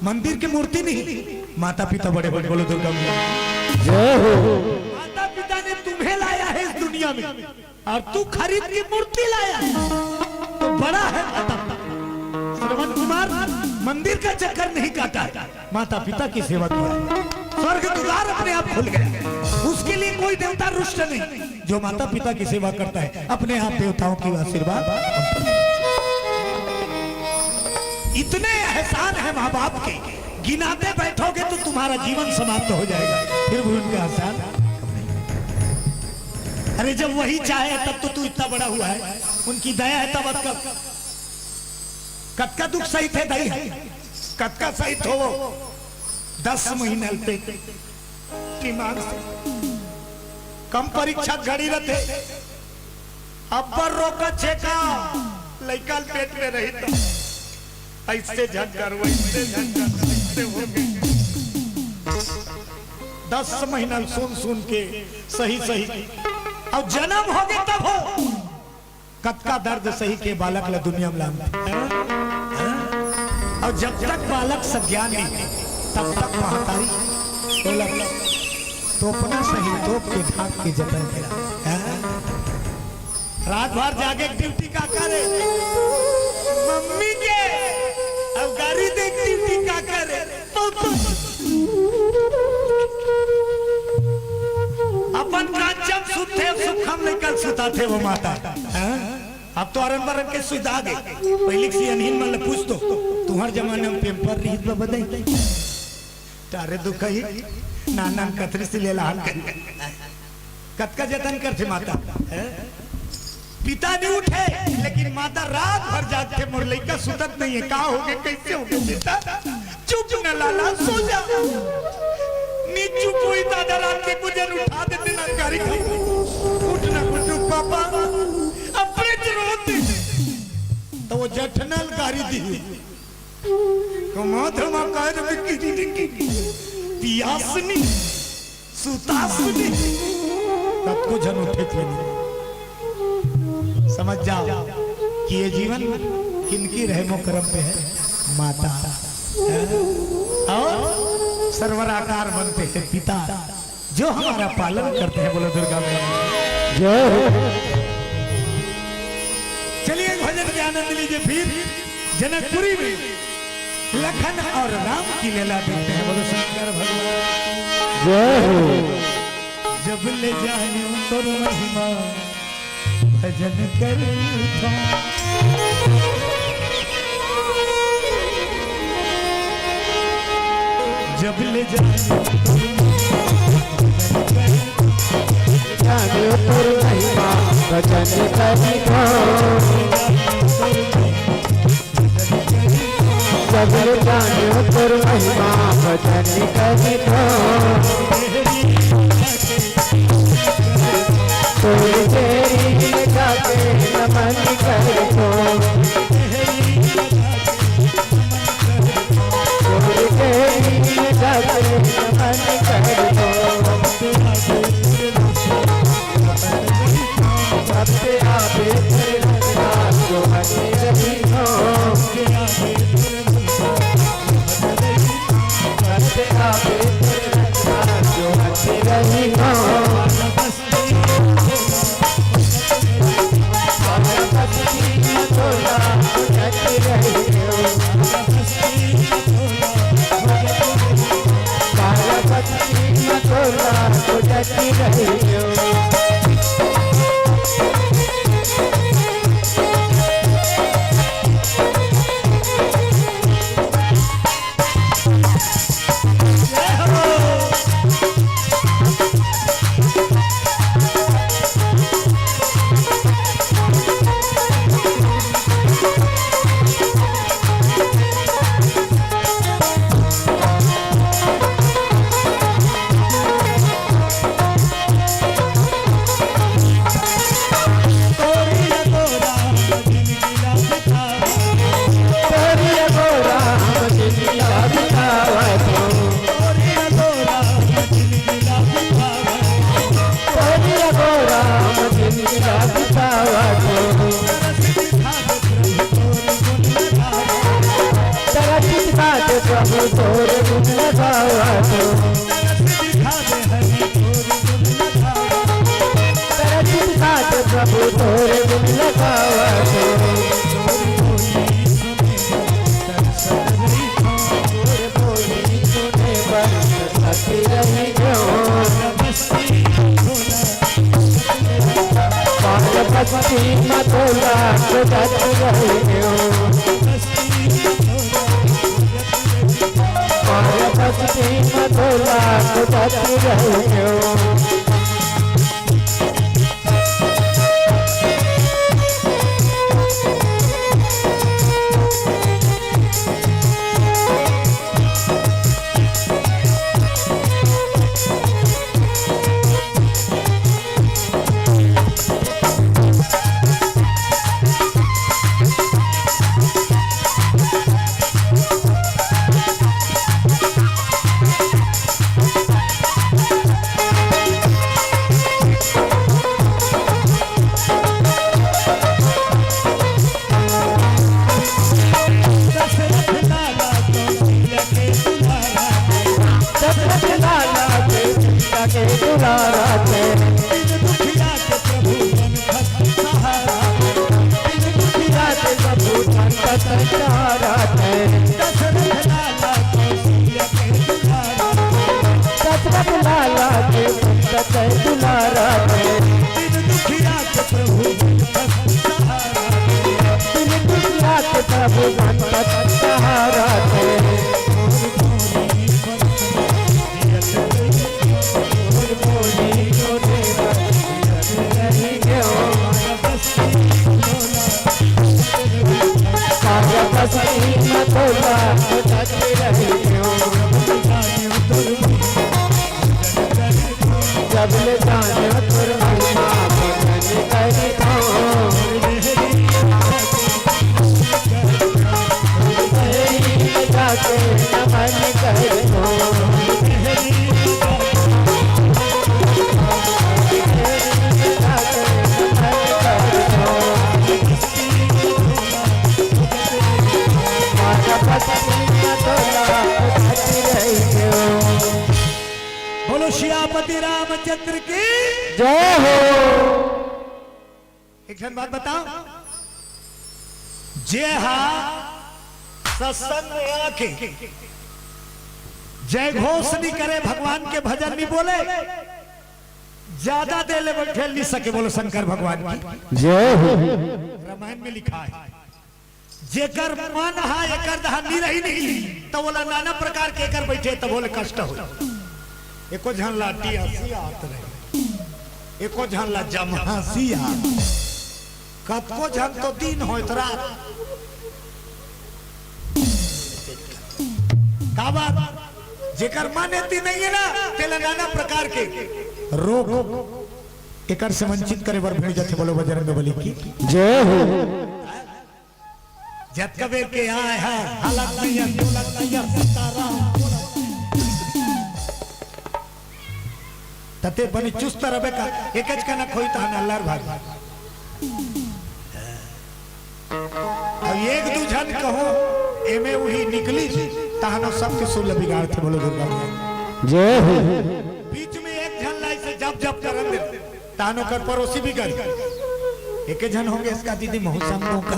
मंदिर की मूर्ति नहीं, माता पिता बड़े हो। बोलो दुर्गा मैया। जय हो। माता पिता ने तुम्हें लाया है इस दुनिया में, और तू खरीद की मूर्ति लाया, तो बड़ा है माता पिता। श्रवण कुमार मंदिर का चक्कर नहीं काटा है, माता पिता की सेवा किया है। स्वर्ग द्वार अपने आप खुल गया, उसके लिए कोई देवता रुष्ट नहीं। जो माता पिता की सेवा करता है, अपने आप देवताओं की आशीर्वाद। इतने एहसान है माँ बाप के, गिनाते बैठोगे तो तुम्हारा जीवन समाप्त हो जाएगा, फिर भी उनका एहसान कम नहीं। अरे, जब वही चाहे तब तो तू इतना बड़ा हुआ है, उनकी दया है तब अतका। कतका दुख सहित है दाई, कतका सहित हो वो। दस महीना पेट की मांग से कम परीक्षा घड़ी रहते, अब्बर रोका छेका लइका ल पेट में रही तो ऐसे झक्कर, वैसे झक्कर, ऐसे हो गए। दस महीना सुन सुन के सही सही, और जन्म हो गए तब हो। कतका दर्द सही के बालक ला दुनिया में लानथे। और जब तक बालक सज्ञान नहीं, तब तक महतारी तोला तोपना सही, तोप के ढांक के जतन करा। रात भर जागे के ड्यूटी का करे? मम्मी के। अब गारी दे के ड्यूटी का करे? पापा। अपन कांचम सुते सुखम लेकर सुताथे वो माता। हाँ? अब तो अरन बरन के सुता गे। पहिली के सियनहिन मन ल पूछ तो, तुंहर जमाना म पेम्पर रिहिस बा बदई। तारे दुखही, नान नान कथरी से ले लहान कर। कतका जतन करथे माता, हैं? पिता नहीं उठे, लेकिन माता रात भर जागथे, मोर लइका सुतत नहीं है, का होगे, कैसे होगे पिता? चुप न लाला, सो जा। नी चुप होई दादा, रात के गुजर उठा देते ना गारी खाई। उठ ना गुड्डू पापा, अपने रोते। तो वो जठनल गारी दी। कमा धमा कर बिकी, पियास नहीं। सुतासुदी। कतको झन उठे थे नहीं। समझ जाओ कि ये जीवन किनकी रहमो करम पे है, माता। हैं? और सर्वराकार बनते हैं पिता, जो हमारा पालन करते हैं। बोलो दुर्गा मैया। जय हो। चलिए, एक भजन के आनंद लीजिए। फिर जनकपुरी में लखन और राम की लीला देखते हैं। बोलो शंकर भगवान। जय हो। जब ले जानियो तोर महिमा, भजन कर। जब ले जानियो तोर महिमा, भजन कर। जानियो तोर महिमा, भजन करिबो। जब ले जानियो तोर महिमा, भजन करिबो। तोर चेरी में जाके नमन करिबो। तोर चेरी में जाके नमन करिबो। सबसे आगे तेरे रंगना जो हंसी रही हो। सबसे आगे तेरे रंगना जो हंसी रही हो। तरस दिखा दे प्रभु तोर गुण लगावा तो। तरस दिखा दे हरि तोर गुण लगावा। तरस दिखा दे प्रभु तोर गुण लगावा तो। तोर बोली सुने बर तरसत रहिथों। तोर बोली सुने बर तरसत रहिथों। पार्वती मथुरा खोजत रहियो। पार्वती मथुरा खोजत रहियो। जय दुलारा दे। दिन दुखिया के प्रभु बनत सहारा दे। दिन दुखिया के प्रभु बनत सहारा दे। मोर भोली पर जियत रही, मोर भोली को देवा जियत रही हो। सारा बस्ती में तोला बजत रही हो। जब ले जाने तोर महिमा भजन करी तो। मेरी जाके नमन करी तो। मेरी जाके नमन करी तो। माता पत्नी का तोला बजत रही हो। बोलो सियापति रामचंद्र की। जय हो। एक ठन बात बताओ, जे हा सत्संग में आके जय घोष नहीं करे, भगवान के भजन नहीं बोले, ज्यादा देर ले बैठे नहीं सके। बोलो शंकर भगवान की। जय हो। रामायण में लिखा है, जेकर मन हा एकर दहा नी रही नहीं, त ओला नाना प्रकार के एकर बैठे त ओला कष्ट हो। एको झन ला टियासी आत रहे, एको झन ला जमहासी आत, कतको झन तो दिन होय त रात। का बात? जेकर मन एती नहीं है ना, तेला नाना प्रकार के रोग एकर से वंचित करे बर भिड़ जाथे। बोलो बजरंग बली की। जय हो। जतका बेर के आय है, हालत नहीं है, बोलत नहीं है, सीताराम बोलत। तते बने चुस्त रबे का, एकच कनक होई तहन अल्लार भाग। अब एक दू झन कहो, एमे उही निकली, तहन सबके सुल बिगाड़ थे। बोलो दुर्गा मैया। जय हो। बीच में एक झन लाई से जब जब करन दे। तान ओकर पड़ोसी भी गरीब। एके झन होंगे इसका दीदी महू संग का।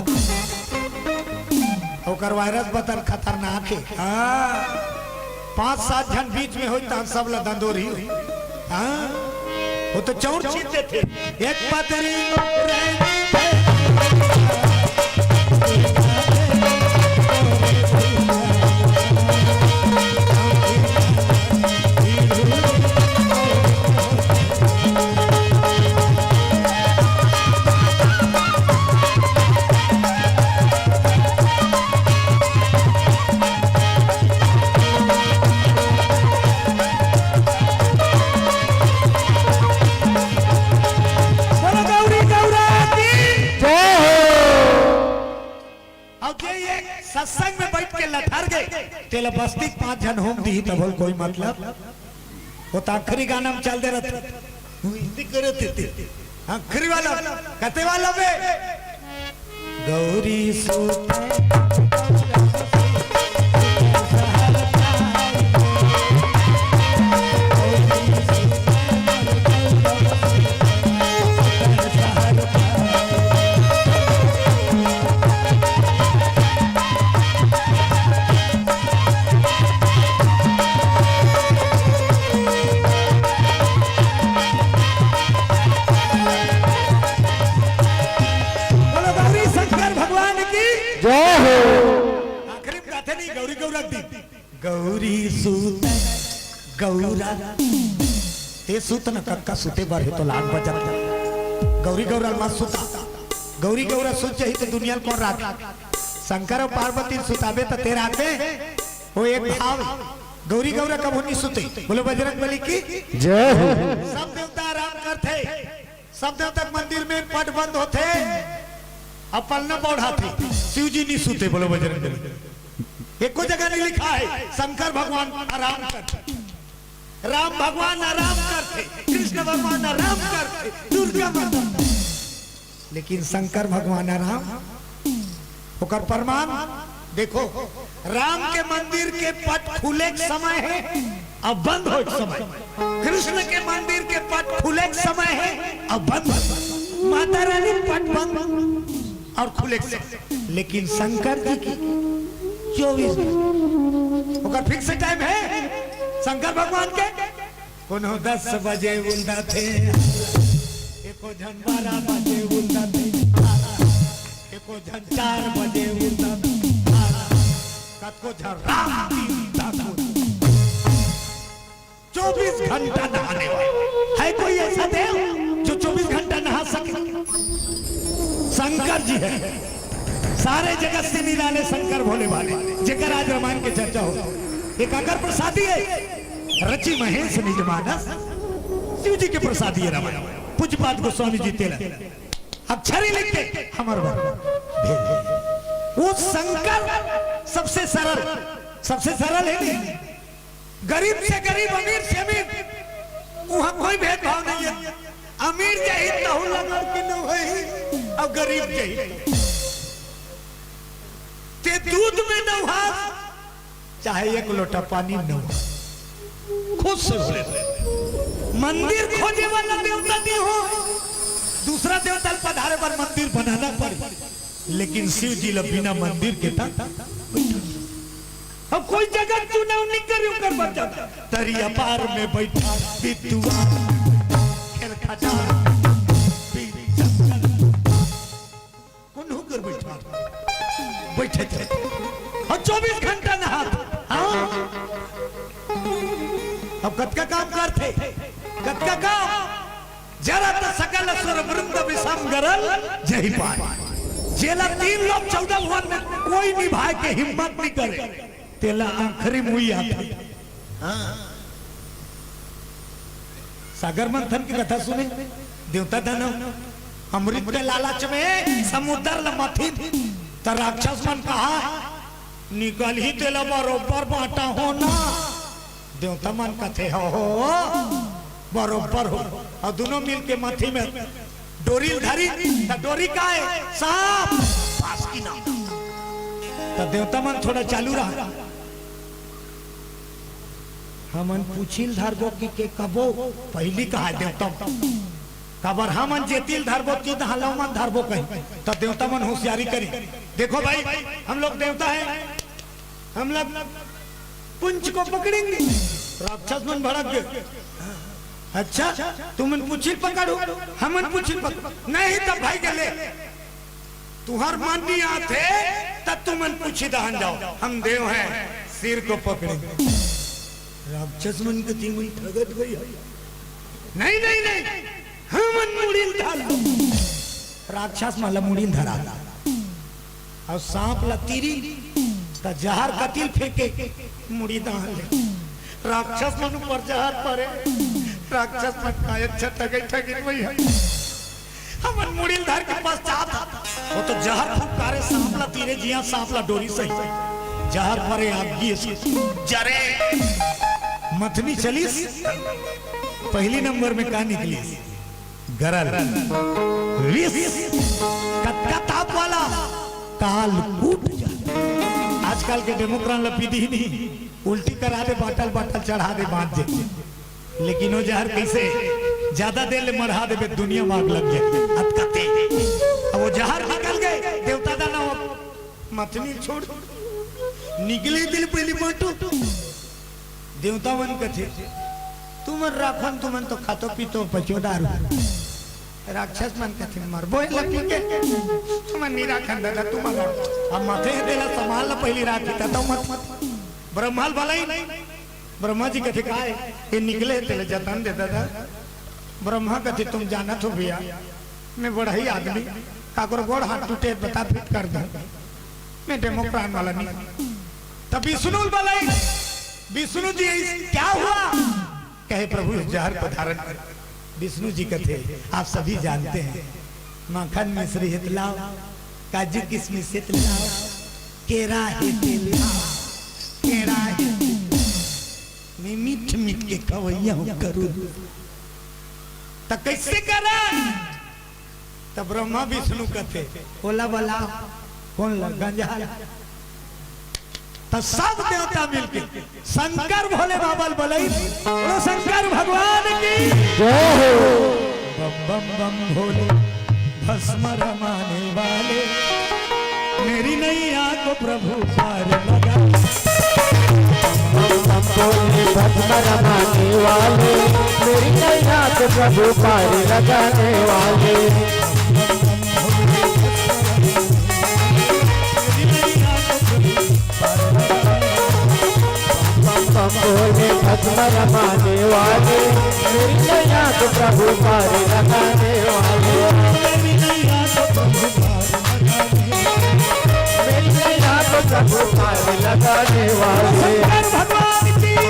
ओकर वायरस बतन खतरनाक है। हाँ। पांच सात झन बीच में होई तान सब ला दंदोरी होई। हाँ। वो तो चौर चीज देते। एक पतरी बोलो गौरी गौरा की। जय हो। अब जे ये सत्संग में बैठ के लठर गए, तेला बस्ती के पांच झन होम दी तब कोई मतलब। वो तो आखिरी गाना में चल दे रहते। वो हिंदी करे थे, थे। आखिरी वाला, कते वाला बे? गौरी सुत बोलो गौरी शंकर भगवान की। जय हो। आखिरी में गाथे नहीं, गौरी गौरा दी। गौरी सूत गौरा। ते सूत न कक्का, सुते बर हे तो लाग बजत। गौरी गौरा मत सुता। गौरी गौरा सुत जाही तो दुनिया ल कौन राख? शंकर और पार्वती ल सुताबे त ते राखबे? वो एक भाव। गौरी गौरा कभू नहीं सुते। बोलो बजरंग बली की। जय हो। सब देवता आराम करथे। सब देवता के मंदिर में पट बंद होथे, अब पलना पौढ़ाथे, शिव जी नहीं सुते। बोलो बजरंग बली। एको जगह नहीं लिखा है शंकर भगवान आराम करथे, राम भगवान आराम करथे, कृष्ण भगवान आराम करथे, दुर्गा माता। लेकिन शंकर भगवान आराम, ओकर प्रमाण देखो, राम के मंदिर के पट खुले के समय है, अब बंद होए के समय। कृष्ण के मंदिर के पट खुले के समय है, अब बंद होए। माता रानी पट बंद और खुले के समय। लेकिन शंकर जी की चौबीस घंटे, ओकर फिक्स टाइम है शंकर भगवान के। कोनो दस बजे उलदाथे, एको झन बारह बजे उलदाथे, एको झन चार बजे उलदाथे, कतको झन रात दिन तक। चौबीस घंटा नहाने वाला है कोई ऐसा देव जो चौबीस घंटा नहा सके? शंकर जी है, सारे जगत से निराले शंकर भोले भाले, जेकर आज रामायण के चर्चा हो। एक अगर प्रसादी है, रचि महेश निज मानस, शिव जी के प्रसादी है रामायण। पूज्यपाद गोस्वामी जी तेला अक्षरी लिख के हमर बर भेज दे। वो शंकर सबसे सरल, सबसे सरल है नहीं। गरीब से गरीब, अमीर से अमीर, वहाँ कोई भेदभाव नहीं है। अमीर जाही तहू लगड़ के न होही, और गरीब जाही ते दूध में नहा, चाहे एक लोटा पानी नहा, खुश से भोले। मंदिर खोजे वाला देवता नहीं हो, दूसरा देवता ल पधारे बर मंदिर बनाना पड़े, लेकिन शिव जी ल बिना मंदिर के तक अब कोई जगह चुनाव नहीं करे, ओकर बर जाता। तरिया पार में बैठा बितुआ, खेल खजा, बीच जंगल। कोन होकर बैठा? बैठे थे। और चौबीस घंटा नहात। हाँ। अब कतका काम करथे? कतका काम? जरा त सकल असुर वृंद विषम गरल जहि पाए। जेला तीन लोक चौदह भुवन में कोई निभाए के हिम्मत नहीं करे, तेला आखिरी मुई आथे। हाँ। सागर मंथन की कथा सुने, देवता दानव अमृत के लालच में समुद्र ल मथिन, त राक्षस मन कहा निकलही तेला बरोबर बांटा हो ना। देवता मन कथे हो, हो बरोबर हो। और दोनों मिल के मथी में डोरी ल धरी, त डोरी का है? सांप। पास की ना। त देवता मन थोड़ा चालू रहा। हमन पूछी ल धरबो कि के कबो, पहली कहा देवता। काबर हमन जेती ल धरबो, ती दहालव मन धरबो कहीं। त देवता मन होशियारी करी। देखो भाई, हम लोग देवता हैं, हम लोग पुंछ को पकड़ेंगे। राक्षस मन भड़क गए। अच्छा, तुमन पूछी ल पकड़ो, हमन पूछी ल पकड़, नहीं तब भाई के ले। तुहर मन नहीं आथे, तब तुमन पूछी दहन जाओ। हम देव हैं, सिर को पकड़ेंगे। राक्षस मन के तीन ठगत गई है। नहीं, नहीं, नहीं, हमन मुड़ी ल धर। राक्षस मन ल मुड़ी ल धरा। अउ सांप ल तीरी, त जहर कति ल फेंके, मुड़ी दहान ले। राक्षस मन ऊपर जहर परे, राक्षस मन का अच्छा ठगई ठगिन वही है। हमन मुड़ी ल धर के पश्चात, वो तो जहर फुंकारे, सांप ल तीरे, जिया सांप ल डोरी सही। जहर परे आग गिस, जरे। मथनी चलिस, पहली नंबर में का निकलिस? गरल। विष। कतका ताप वाला? काल कूट जा। आजकल के डेमोक्रान ल पी दिही नहीं, उल्टी करा दे, बाटल बाटल चढ़ा दे, बांध दे। लेकिन वो जहर कैसे ज्यादा देर ले मढ़ा देबे, दुनिया में आग लग जाए। अतका तेज। अब वो जहर निकल गए, देवता दानव मथनी छोड़, निकले दिल पहली बाटो। देवता मन कथे, तुमन राखन, तुमन तो खातो पीतो पचो दारू। राक्षस मन कथे, मरबो एला पी के। तुमन नहीं राखन दादा, तुमन राख। अब माथे हे तेला संभाल ला पहली राखी, त तो मत। ब्रह्मा ल बलाई। ब्रह्मा जी कथे, काय? ये निकले तेला जतन दे दादा। ब्रह्मा कथे, तुम जानत हो भैया, मैं बड़ा ही आदमी, काकरो गोड़ हाथ टूटे, बता फिट कर दूं। मैं डेमोक्रान वाला नहीं। तब विष्णु ल बलाई, विष्णु जी, इस, क्या हुआ? कहे, प्रभु, इस जहर को धारण कर। विष्णु जी कथे, आप सभी जानते हैं, माखन मिश्री हित लाओ, काजू किशमिश हित लाओ, केरा हित लाओ, केरा हित। मैं मीठ मीठ के खवैया हूँ करूँ। त कैसे करा? त ब्रह्मा विष्णु कथे, ओला बला, कौन ला? गंजहा ला। त सब देवता मिलके शंकर भोले बाबा ल बलई। बोलो शंकर भगवान की जय हो। बम बम बम भोले भस्म रमाने वाले, मेरी नैया को प्रभु पार लगा। बम बम बम भस्म रमाने वाले, मेरी नैया को प्रभु पार लगाने वाले। बम बम भोले भस्म रमाने वाले, मेरी नैया को प्रभु पार लगाने वाले। मेरी नैया को प्रभु पार लगाने वाले। शंकर भगवान की जय हो।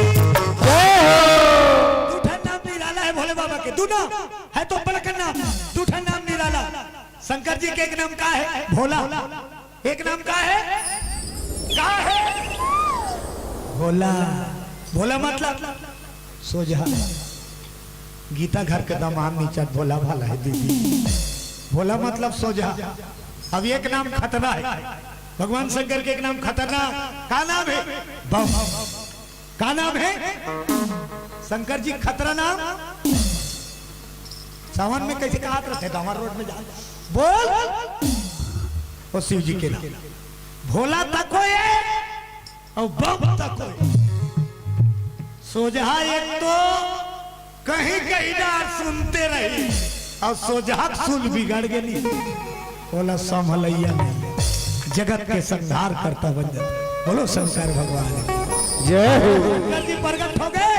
दू ठन नाम निराला है भोले बाबा के, दू नाम है तो बड़का नाम, दू ठन नाम निराला। शंकर जी के एक नाम का है? भोला। एक नाम का है? का है? भोला। भोला मतलब सोझा। गीता घर के दमाम नीचट भोला भाला है दीदी। भोला मतलब सोझा। अब एक नाम खतरा है। भगवान शंकर के एक नाम खतरनाक। का नाम है? बम। का नाम है? शंकर जी खतरा नाम। सावन में कैसे कहा रहते, डामर रोड में जा बोल, वो शिव जी के नाम। भोला तको ये और बम तको ये। सोझा एक तो कहीं कहीं डार सुनते रही और सोझा सुन बिगड़ गई। बोला संभलैया नहीं, जगत के संहार करता बन जाता। बोलो शंकर भगवान की। जय हो। शंकर जी प्रकट हो गए।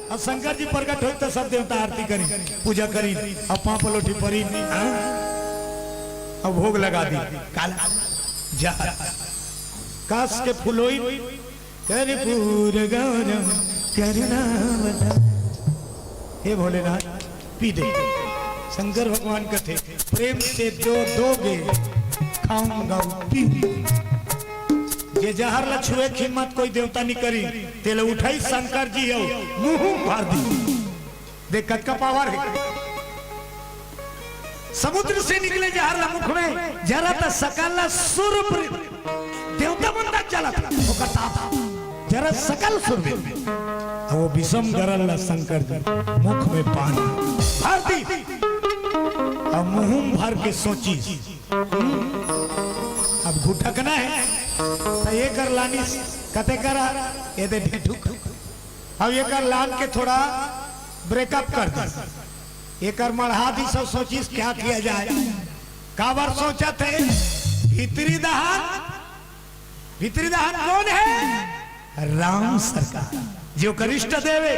अब शंकर जी प्रकट हो तो सब देवता आरती करी, पूजा करी, अब पाँव पलोठी परी, हाँ? अब भोग लगा दी। काला जहर, काश के फुलोई, कर्पूर गौरम करुणावतार। हे भोलेनाथ, पी दे। शंकर भगवान कथे, प्रेम से जो दोगे, खाऊंगा पी। जे जहर ला छुए के हिम्मत कोई देवता नहीं करी, तेला उठाई शंकर जी हो, मुंह भर दी। देख कतका पावर है। समुद्र से निकले जहर ला मुख में, जरा त सकल ला सुर प्र-, देवता मन तक चलत, ओकर ताप। जरा सकल सुर में। अब वो विषम गरल ला शंकर जी मुख में पानी भर दी। अब मुंह भर के सोची, हम्म, अब घुटकना है, तो ये कर लानी कते करा, ये दे ढेठुक। अब ये कर लान के थोड़ा ब्रेकअप कर दे, ये कर मढ़ा दी। सब सोचिस क्या किया जाए, काबर सोचत हे? भीतरी दहान, भीतरी दहान कौन है? राम सरकार, जो कर इष्ट देव हे।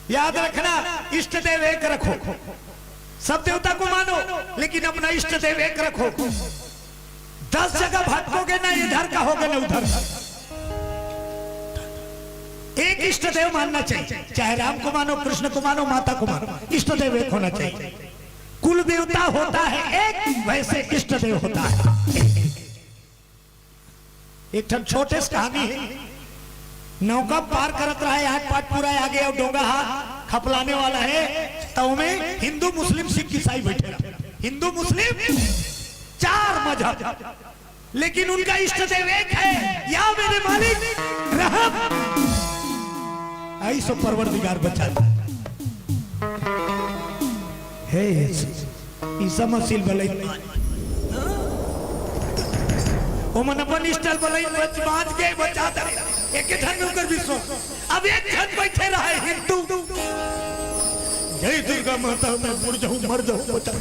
याद रखना, इष्ट देव एक रखो, सब देवता को मानो, लेकिन अपना इष्ट देव एक रखो। दस जगह भटकोगे ना, इधर का होगे ना उधर का। एक इष्ट देव मानना चाहिए, चाहे राम को मानो, कृष्ण को मानो, माता को मानो, इष्ट देव एक होना चाहिए। कुल देवता होता है एक, वैसे इष्ट देव होता है एक। एक ठन छोटे से कहानी है। नौका पार करत रहा है, आठ पाट पूरा आगे और डोंगा हा खपलाने वाला है, तो में हिंदू, मुस्लिम, सिख, ईसाई बैठे रहा। हिंदू, मुस्लिम, चार मजहब, लेकिन उनका इष्ट देव एक है, या मेरे मालिक रहम। ऐसो परवरदिगार बचा। हे यीशु, ईसा मसीह बलई। ओमन अपन इष्ट ल बलई बच, बांच के बचा दे। एक ठन में ओकर विश्वास। अब एक ठन बैठे रहे हिंदू। जय दुर्गा माता, मैं बुड़ जाऊं, मर जाऊं, बचा।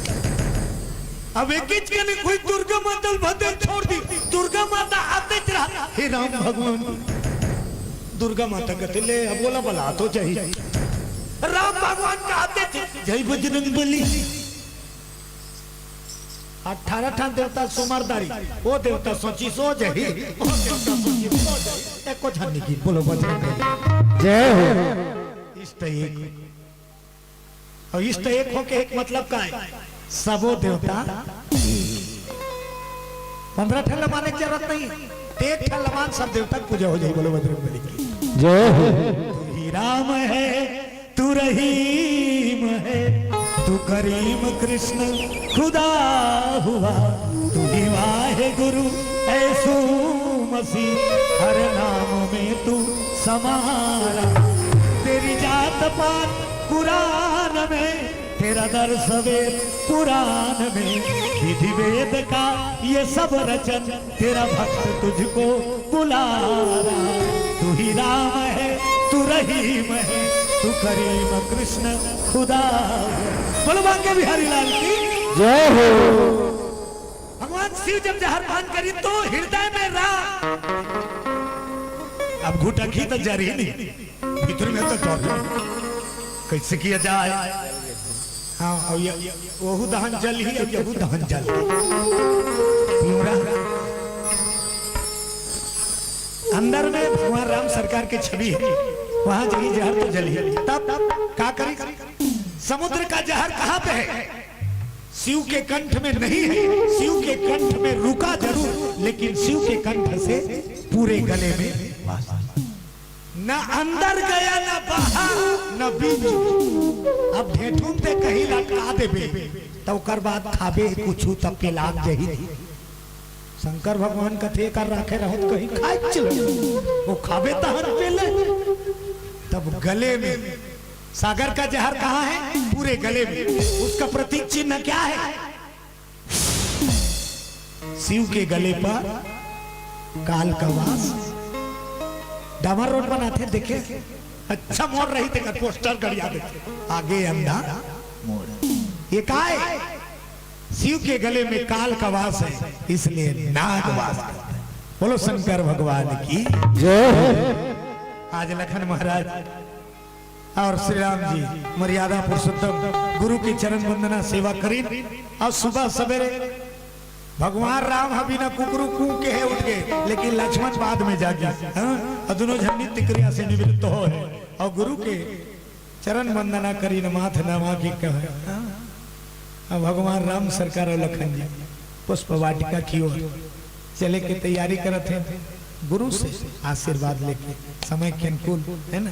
अब एक ही कने कोई दुर्गा माता ल भदे छोड़ दी। दुर्गा माता आते रहा, हे राम भगवान। दुर्गा माता कहते, ले, अब बोला, बला तो चाहिए। राम भगवान का आते थे, जय बजरंग बली। अठारह ठन देवता सुमरदारी, वो देवता सोची सो जही, वो देवता सोची सो जही। एको झन नहीं की, बोलो बजरंग बली। जय हो। इष्ट एक। और इष्ट एक होके एक मतलब का है? सबो देवता एक। पंद्रह ठन ल माने के जरूरत नहीं, एक ठन ल मान, सब देवता के पूजा हो जाए। बोलो बजरंग बली की। जय हो। तू ही राम है, तू रहीम है, तू करीम कृष्ण खुदा हुआ, तू ही वाहे गुरु ऐसू मसीह, हर नाम में तू समारा। तेरी जात पात कुरान में, तेरा दर्श वेद पुराण में, विधि वेद का ये सब रचन, तेरा भक्त तुझको बुला रहा। तू ही राम है, तू रहीम है, तू करीम कृष्ण खुदा है। बोलो बांके बिहारी लाल की। जय हो। भगवान शिव जब जहर पान करी तो हृदय में राम। अब घुटकी तो जरी नहीं, भीतर में तो डर। कैसे किया जाए? हाँ, और ये, ये, वहू दहन जल ही, और यहू दहन जल ही। पूरा अंदर में भगवान राम सरकार के छवि है, वहां जही जहर तो जल ही। तब का करी? समुद्र का जहर कहाँ पे है? शिव के कंठ में नहीं है। शिव के कंठ में रुका जरूर, लेकिन शिव के कंठ से पूरे गले में वास। न अंदर गया, न बाहर, न बीच। अब ढेठुन ते कहीं लटका देबे, त ओकर बाद खाबे कुछु, तब पेलाग जही। शंकर भगवान कथे कर राखे रहो, त कहीं खाए चलो, वो खाबे तहन पेले। तब गले में, सागर का जहर कहाँ है? पूरे गले में। उसका प्रतीक चिन्ह क्या है? शिव के गले पर काल का वास। डामर रोड बनाथे, देखे, अच्छा मोड़ रही, तेकर पोस्टर गड़िया देखे, आगे अंधा मोड़। ये काय? शिव के गले में काल का वास है, इसलिए नाग वास करते हैं। बोलो शंकर भगवान की। जय। आज लखन महाराज और श्री राम जी मर्यादा पुरुषोत्तम गुरु की चरण वंदना सेवा करीन। और सुबह सवेरे भगवान राम ह बिना कुकरू कूं के है उठ गए, लेकिन लक्ष्मण बाद में जागी। हाँ? और दोनों झन नित्य क्रिया से निवृत्त हो है और गुरु के चरण वंदना करीन, माथ नवा के कहे। हाँ? अब भगवान राम सरकार और लखन जी पुष्प वाटिका की ओर चले के तैयारी करत हैं, गुरु से आशीर्वाद लेके। समय के अनुकूल है ना,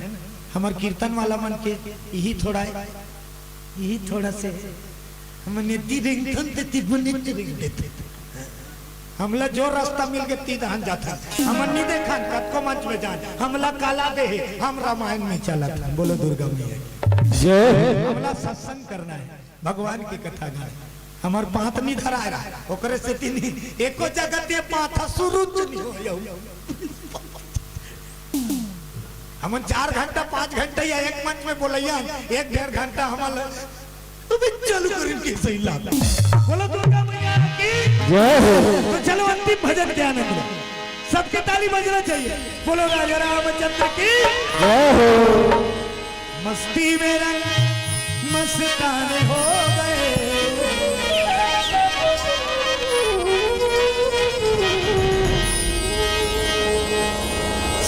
हमर कीर्तन वाला मन के यही थोड़ा है, यही थोड़ा से हम नेती रिंगथन ते तिगुनित रिंग देते। हमला जो रास्ता मिल के ती दहन जाथन, हमन नहीं देखन कतको मंच में जान, हमला काला दे है, हम रामायण में चलत हन। बोलो दुर्गा मैया की। जय। हमला सत्संग करना है, भगवान की कथा गाना है। हमर पांत नहीं धराए रहा, ओकरे से तीन एको जगह ते पांत शुरू नहीं हो। हमन चार घंटा, पांच घंटा या एक मंच में बोलैया, एक डेढ़ घंटा हमन अबे चालू करिन के सही लाग। बोलो दुर्गा मैया की। जय हो। तो चलो अंतिम भजन के आनंद लो। सबके ताली बजना चाहिए। बोलो राजा रामचंद्र की। जय हो। मस्ती में रंग मस्ताने हो गए।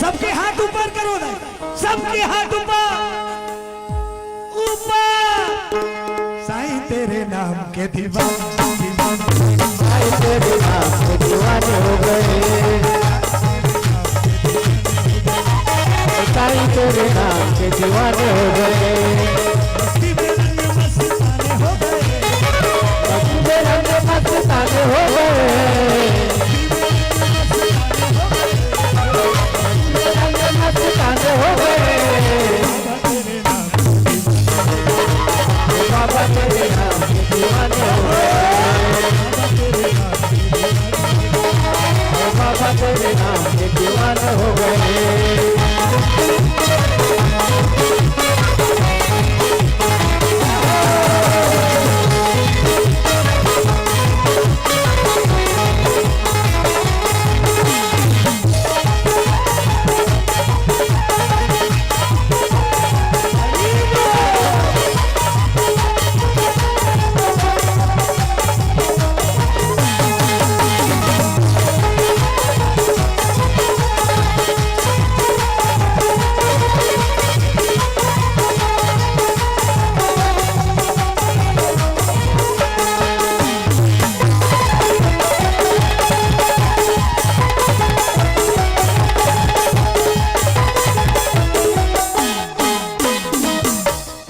सबके हाथ ऊपर करो ना, सबके हाथ ऊपर। ऊपर। साईं तेरे नाम के दीवाने, दीवाने। साईं तेरे नाम के दीवाने हो गए। साईं तेरे नाम के दीवाने हो गए। मस्ती में रंग मस्ताने हो गए। मस्ती में रंग मस्ताने हो गए। मस्ती में रंग मस्ताने हो गए। मस्ती में रंग मस्ताने हो गए। बाबा तेरे नाम के दीवाने हो गए। बाबा तेरे नाम के दीवाने हो गए।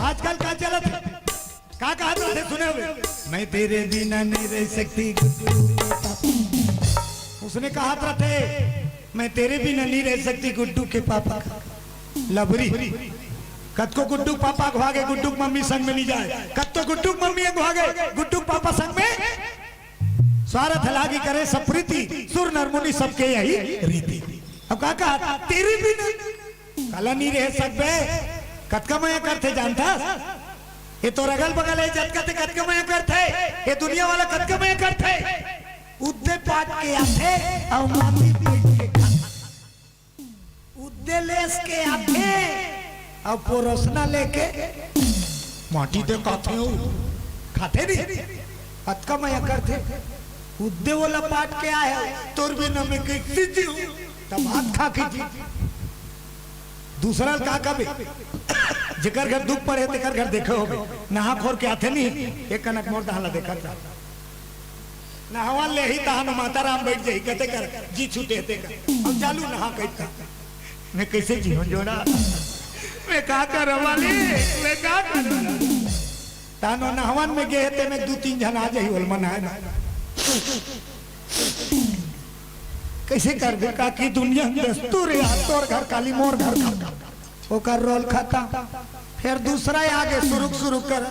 आजकल का चलत है? का कहत रथे, सुने हुए? मैं तेरे बिना नहीं रह सकती। उसने कहत रथे, मैं तेरे बिना नहीं रह सकती, गुड्डू के पापा का लबरी। कतको गुड्डू पापा अघवा गे, गुड्डू मम्मी संग में नहीं जाए। कतको गुड्डू मम्मी अघवा गे, गुड्डू पापा संग में। स्वार्थ लागी करे सब प्रीति, सुर नर मुनि सबके यही रीति। अब का कहा, तेरे बिना काला नहीं रह सकबे? कतका मया करथे जानथस? ये तोर अगल बगल हे जतका ते कतका मया करथे? ये दुनिया वाला कतका मया करथे? उद्दे पाट के आथे अउ माटी पीट के खाथे। उद्दे लेस के आथे अउ परोसना लेके माटी दे खाथे हो। खाथे नहीं? अतका मया करथे। उद्दे ओला पाट के आए हो, तोर बिना मैं कैसे जीऊं? तब भात खा के जी। दूसरा ल का कबे? जेकर घर दुख पड़े, तेकर घर देखे होबे। नहा खोर के आथे नहीं, एक कनक मोर दहा ला देखत रह। नहवा लेही तहन माता राम बैठ जाही, कते कर जी छूटे ते कर। अब चालू नहा कइका। मैं कैसे जीवन जोड़ा? मैं का करवाली? मैं का करवाली? तहन नहवन में गे ते में दू तीन झन आ जाही, ओल मनाए ना। कैसे करबे का कि दुनिया में दस्तूर हे, आज तोर घर काली मोर घर खत्म। ओकर रोल खत्म। फिर दूसरा आगे सुरुक सुरुक कर।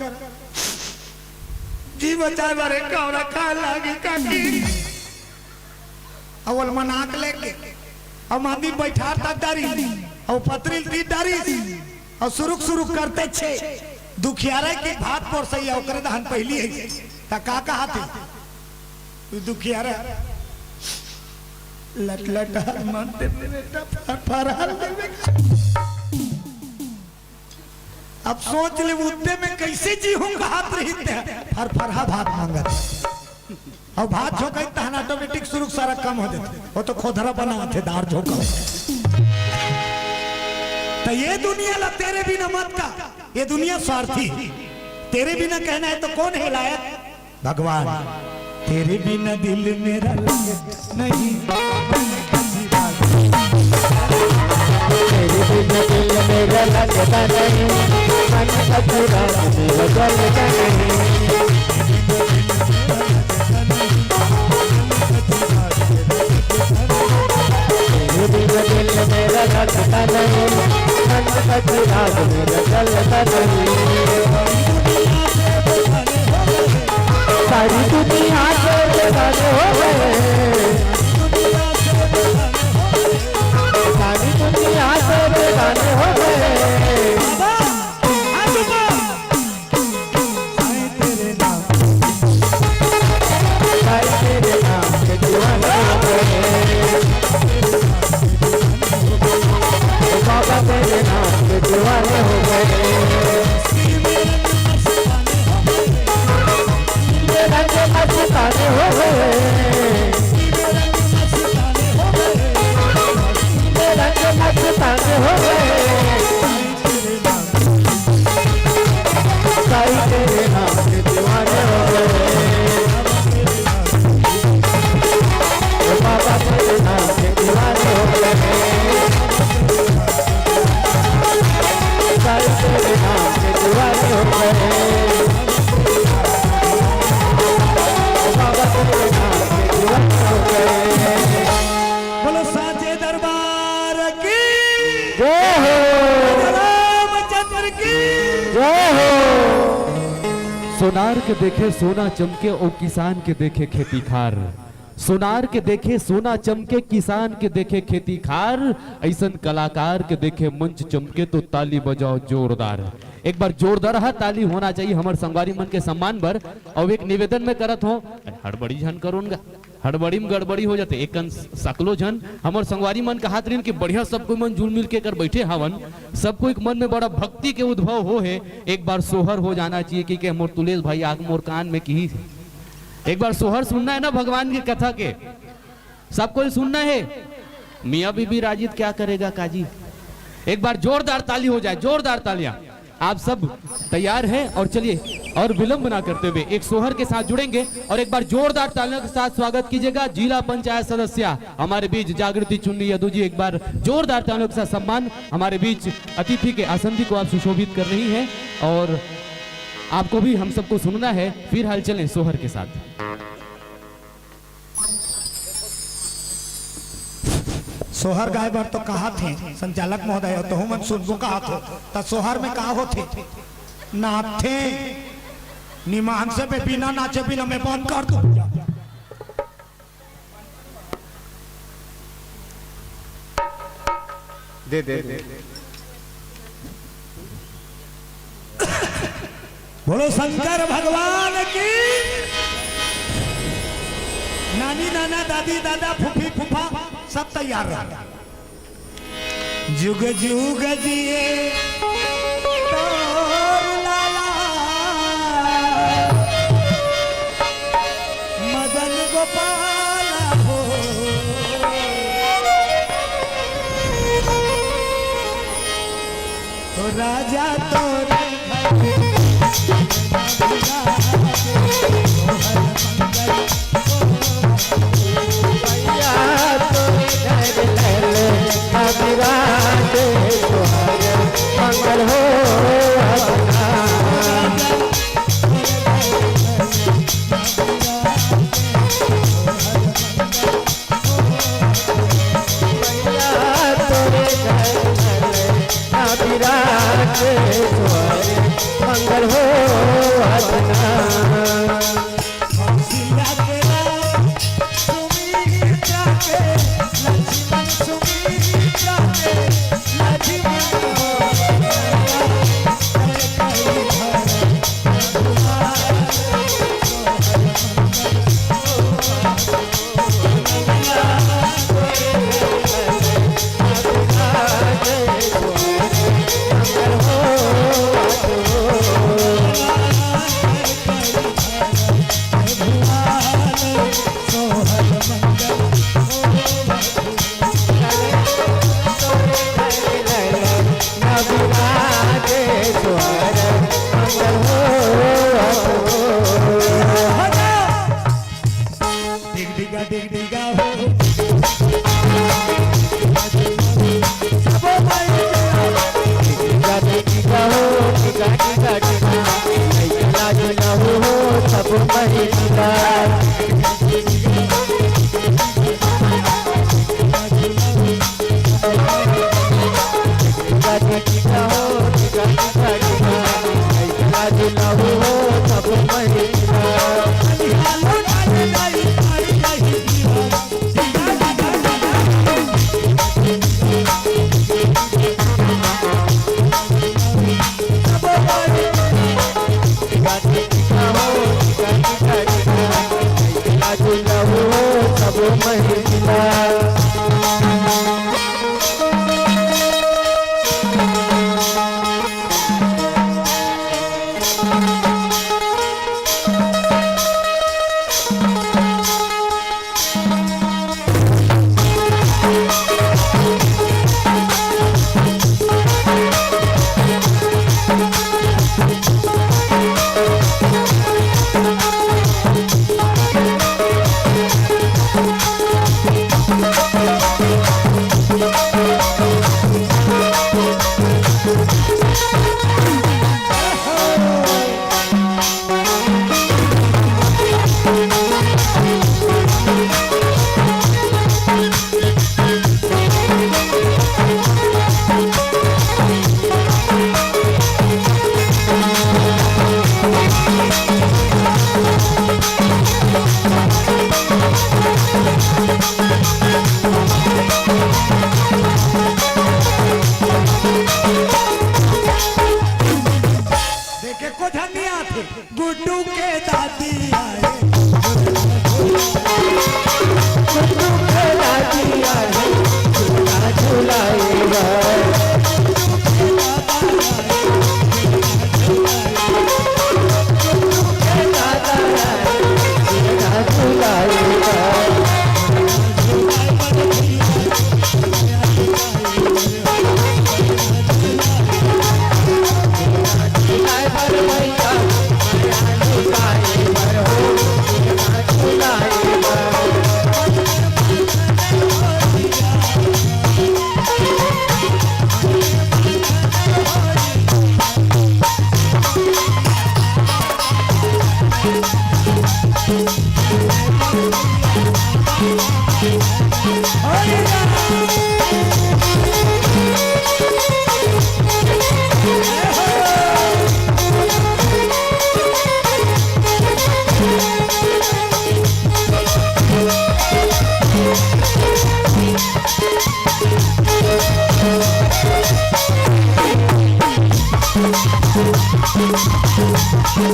जी बचाए बारे कावरा खा लागी काकी। अउ ओल मनाक लेके। अउ मांदी बैठार तक डारी। अउ पतरील ती डारी। अउ सुरुक सुरुक करते छे। दुखियारे की भात पोरसैया ओकरे दहन पहली है। त का कहा थे? दुखियारा लट लट हर मन दे बेटा फर फर हर दे। अब सोच ले, उद्दे में कैसे जीहूं कहात रहिथे, फर फर हा भात मांगत। अउ भात झोंकई तहन ऑटोमेटिक सुरुक सारा कम हो जाथे। वो तो खोधरा बना थे दार झोंका। तो ये दुनिया ला तेरे बिना मत का, ये दुनिया स्वार्थी। तेरे बिना कहना है तो कौन है लायक? भगवान। तेरे बिना दिल मेरा लगे नहीं। तेरे बिना दिल मेरा लगता नहीं, मन का चुराग मेरा जलता नहीं। तेरे बिना दिल मेरा लगता नहीं, मन का चुराग मेरा जलता नहीं। सारी दुनिया के दीवाने हो गए। सारी दुनिया के दीवाने हो गए। साईं तेरे नाम, साईं तेरे नाम के दीवाने हो गए। बाबा तेरे नाम के दीवाने हो गए। रंग मस्ताने हो गए, रंग मस्ताने हो गए। साईं तेरे नाम के दीवाने हो गए। ओ बाबा तेरे नाम के दीवाने हो गए। साईं तेरे नाम के दीवाने हो गए। ओ बाबा तेरे नाम के दीवाने हो गए। बोलो साचे दरबार की जय हो। रामचंद्र की जय हो। सोनार के देखे सोना चमके, ओ किसान के देखे खेती खार। सोनार के देखे सोना चमके, किसान के देखे खेती खार, अइसन कलाकार के देखे मंच चमके तो ताली बजाओ जोरदार। एक बार जोरदार हा ताली होना चाहिए हमर संगवारी मन के सम्मान बर। अउ एक निवेदन मैं करत हों, हड़बड़ी झन करोन गा, हड़बड़ी में गड़बड़ी हो जाथे। एक कन सकलो झन हमर संगवारी मन कहत रहिन कि बढ़िया सब कोई मन जुल मिल के कर बैठे हावन, सब कोई के मन में बड़ा भक्ति के उद्भव हो हे। एक बार सोहर हो जाना चाहिए, कि, कि मोर तुलेश भाई आग मोर कान में किही। एक बार सोहर सुनना है ना भगवान की कथा के, सब कोई सुनना है। मियाँ बीबी राजी त क्या करेगा काजी। एक बार जोरदार ताली हो जाए, जोरदार तालियां। आप सब तैयार हैं और चलिए और विलंब ना करते हुए एक सोहर के साथ जुड़ेंगे और एक बार जोरदार तालियों के साथ स्वागत कीजिएगा जिला पंचायत सदस्य हमारे बीच जागृति चुन्नी यदु जी। एक बार जोरदार तालियों के साथ सम्मान हमारे बीच अतिथि के आसंदी को आप सुशोभित कर रही हैं और आपको भी हम सबको सुनना है। फिर हाल चलें सोहर के साथ। सोहर गाय बर तो कहात हे संचालक महोदय, तहू मन सुनबो कहात हो, त सोहर में का होथे? नाचथे। निमांस में बिना नाचे बिना मैं बंद कर दूं। दे, दे, दे। बोलो शंकर भगवान की। नानी नाना, दादी दादा, फूफी फूफा, सब तैयार रहो। जुग जुग जिए तोर लाला मदन गोपाल हो। तो राजा तोरे देखे को झन नहीं आथे। गुड्डू के दादी आए, गुड्डू के दादी आए, झूला झुलाए बर।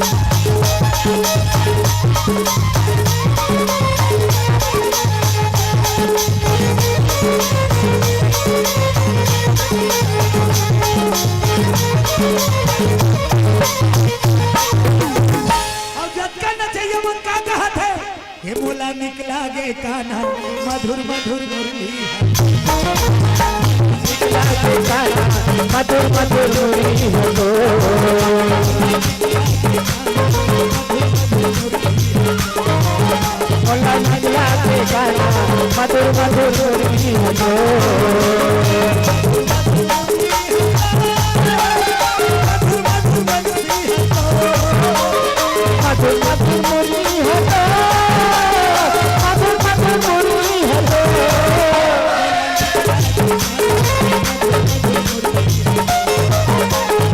अब जतका नचइया मन का कहत हे, "हे मोला निकला गे काना, मधुर मधुर मुरली हे।" निकला गे काना, मधुर मधुर मुरली हे तो। मोला निकला गे काना, मधुर मधुर मुरली हे तो। मधुर मधुर मुरली हे तो, मधुर मधुर मुरली हे तो।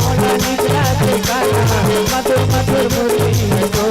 मोला निकला गे काना, मधुर मधुर मुरली हे तो।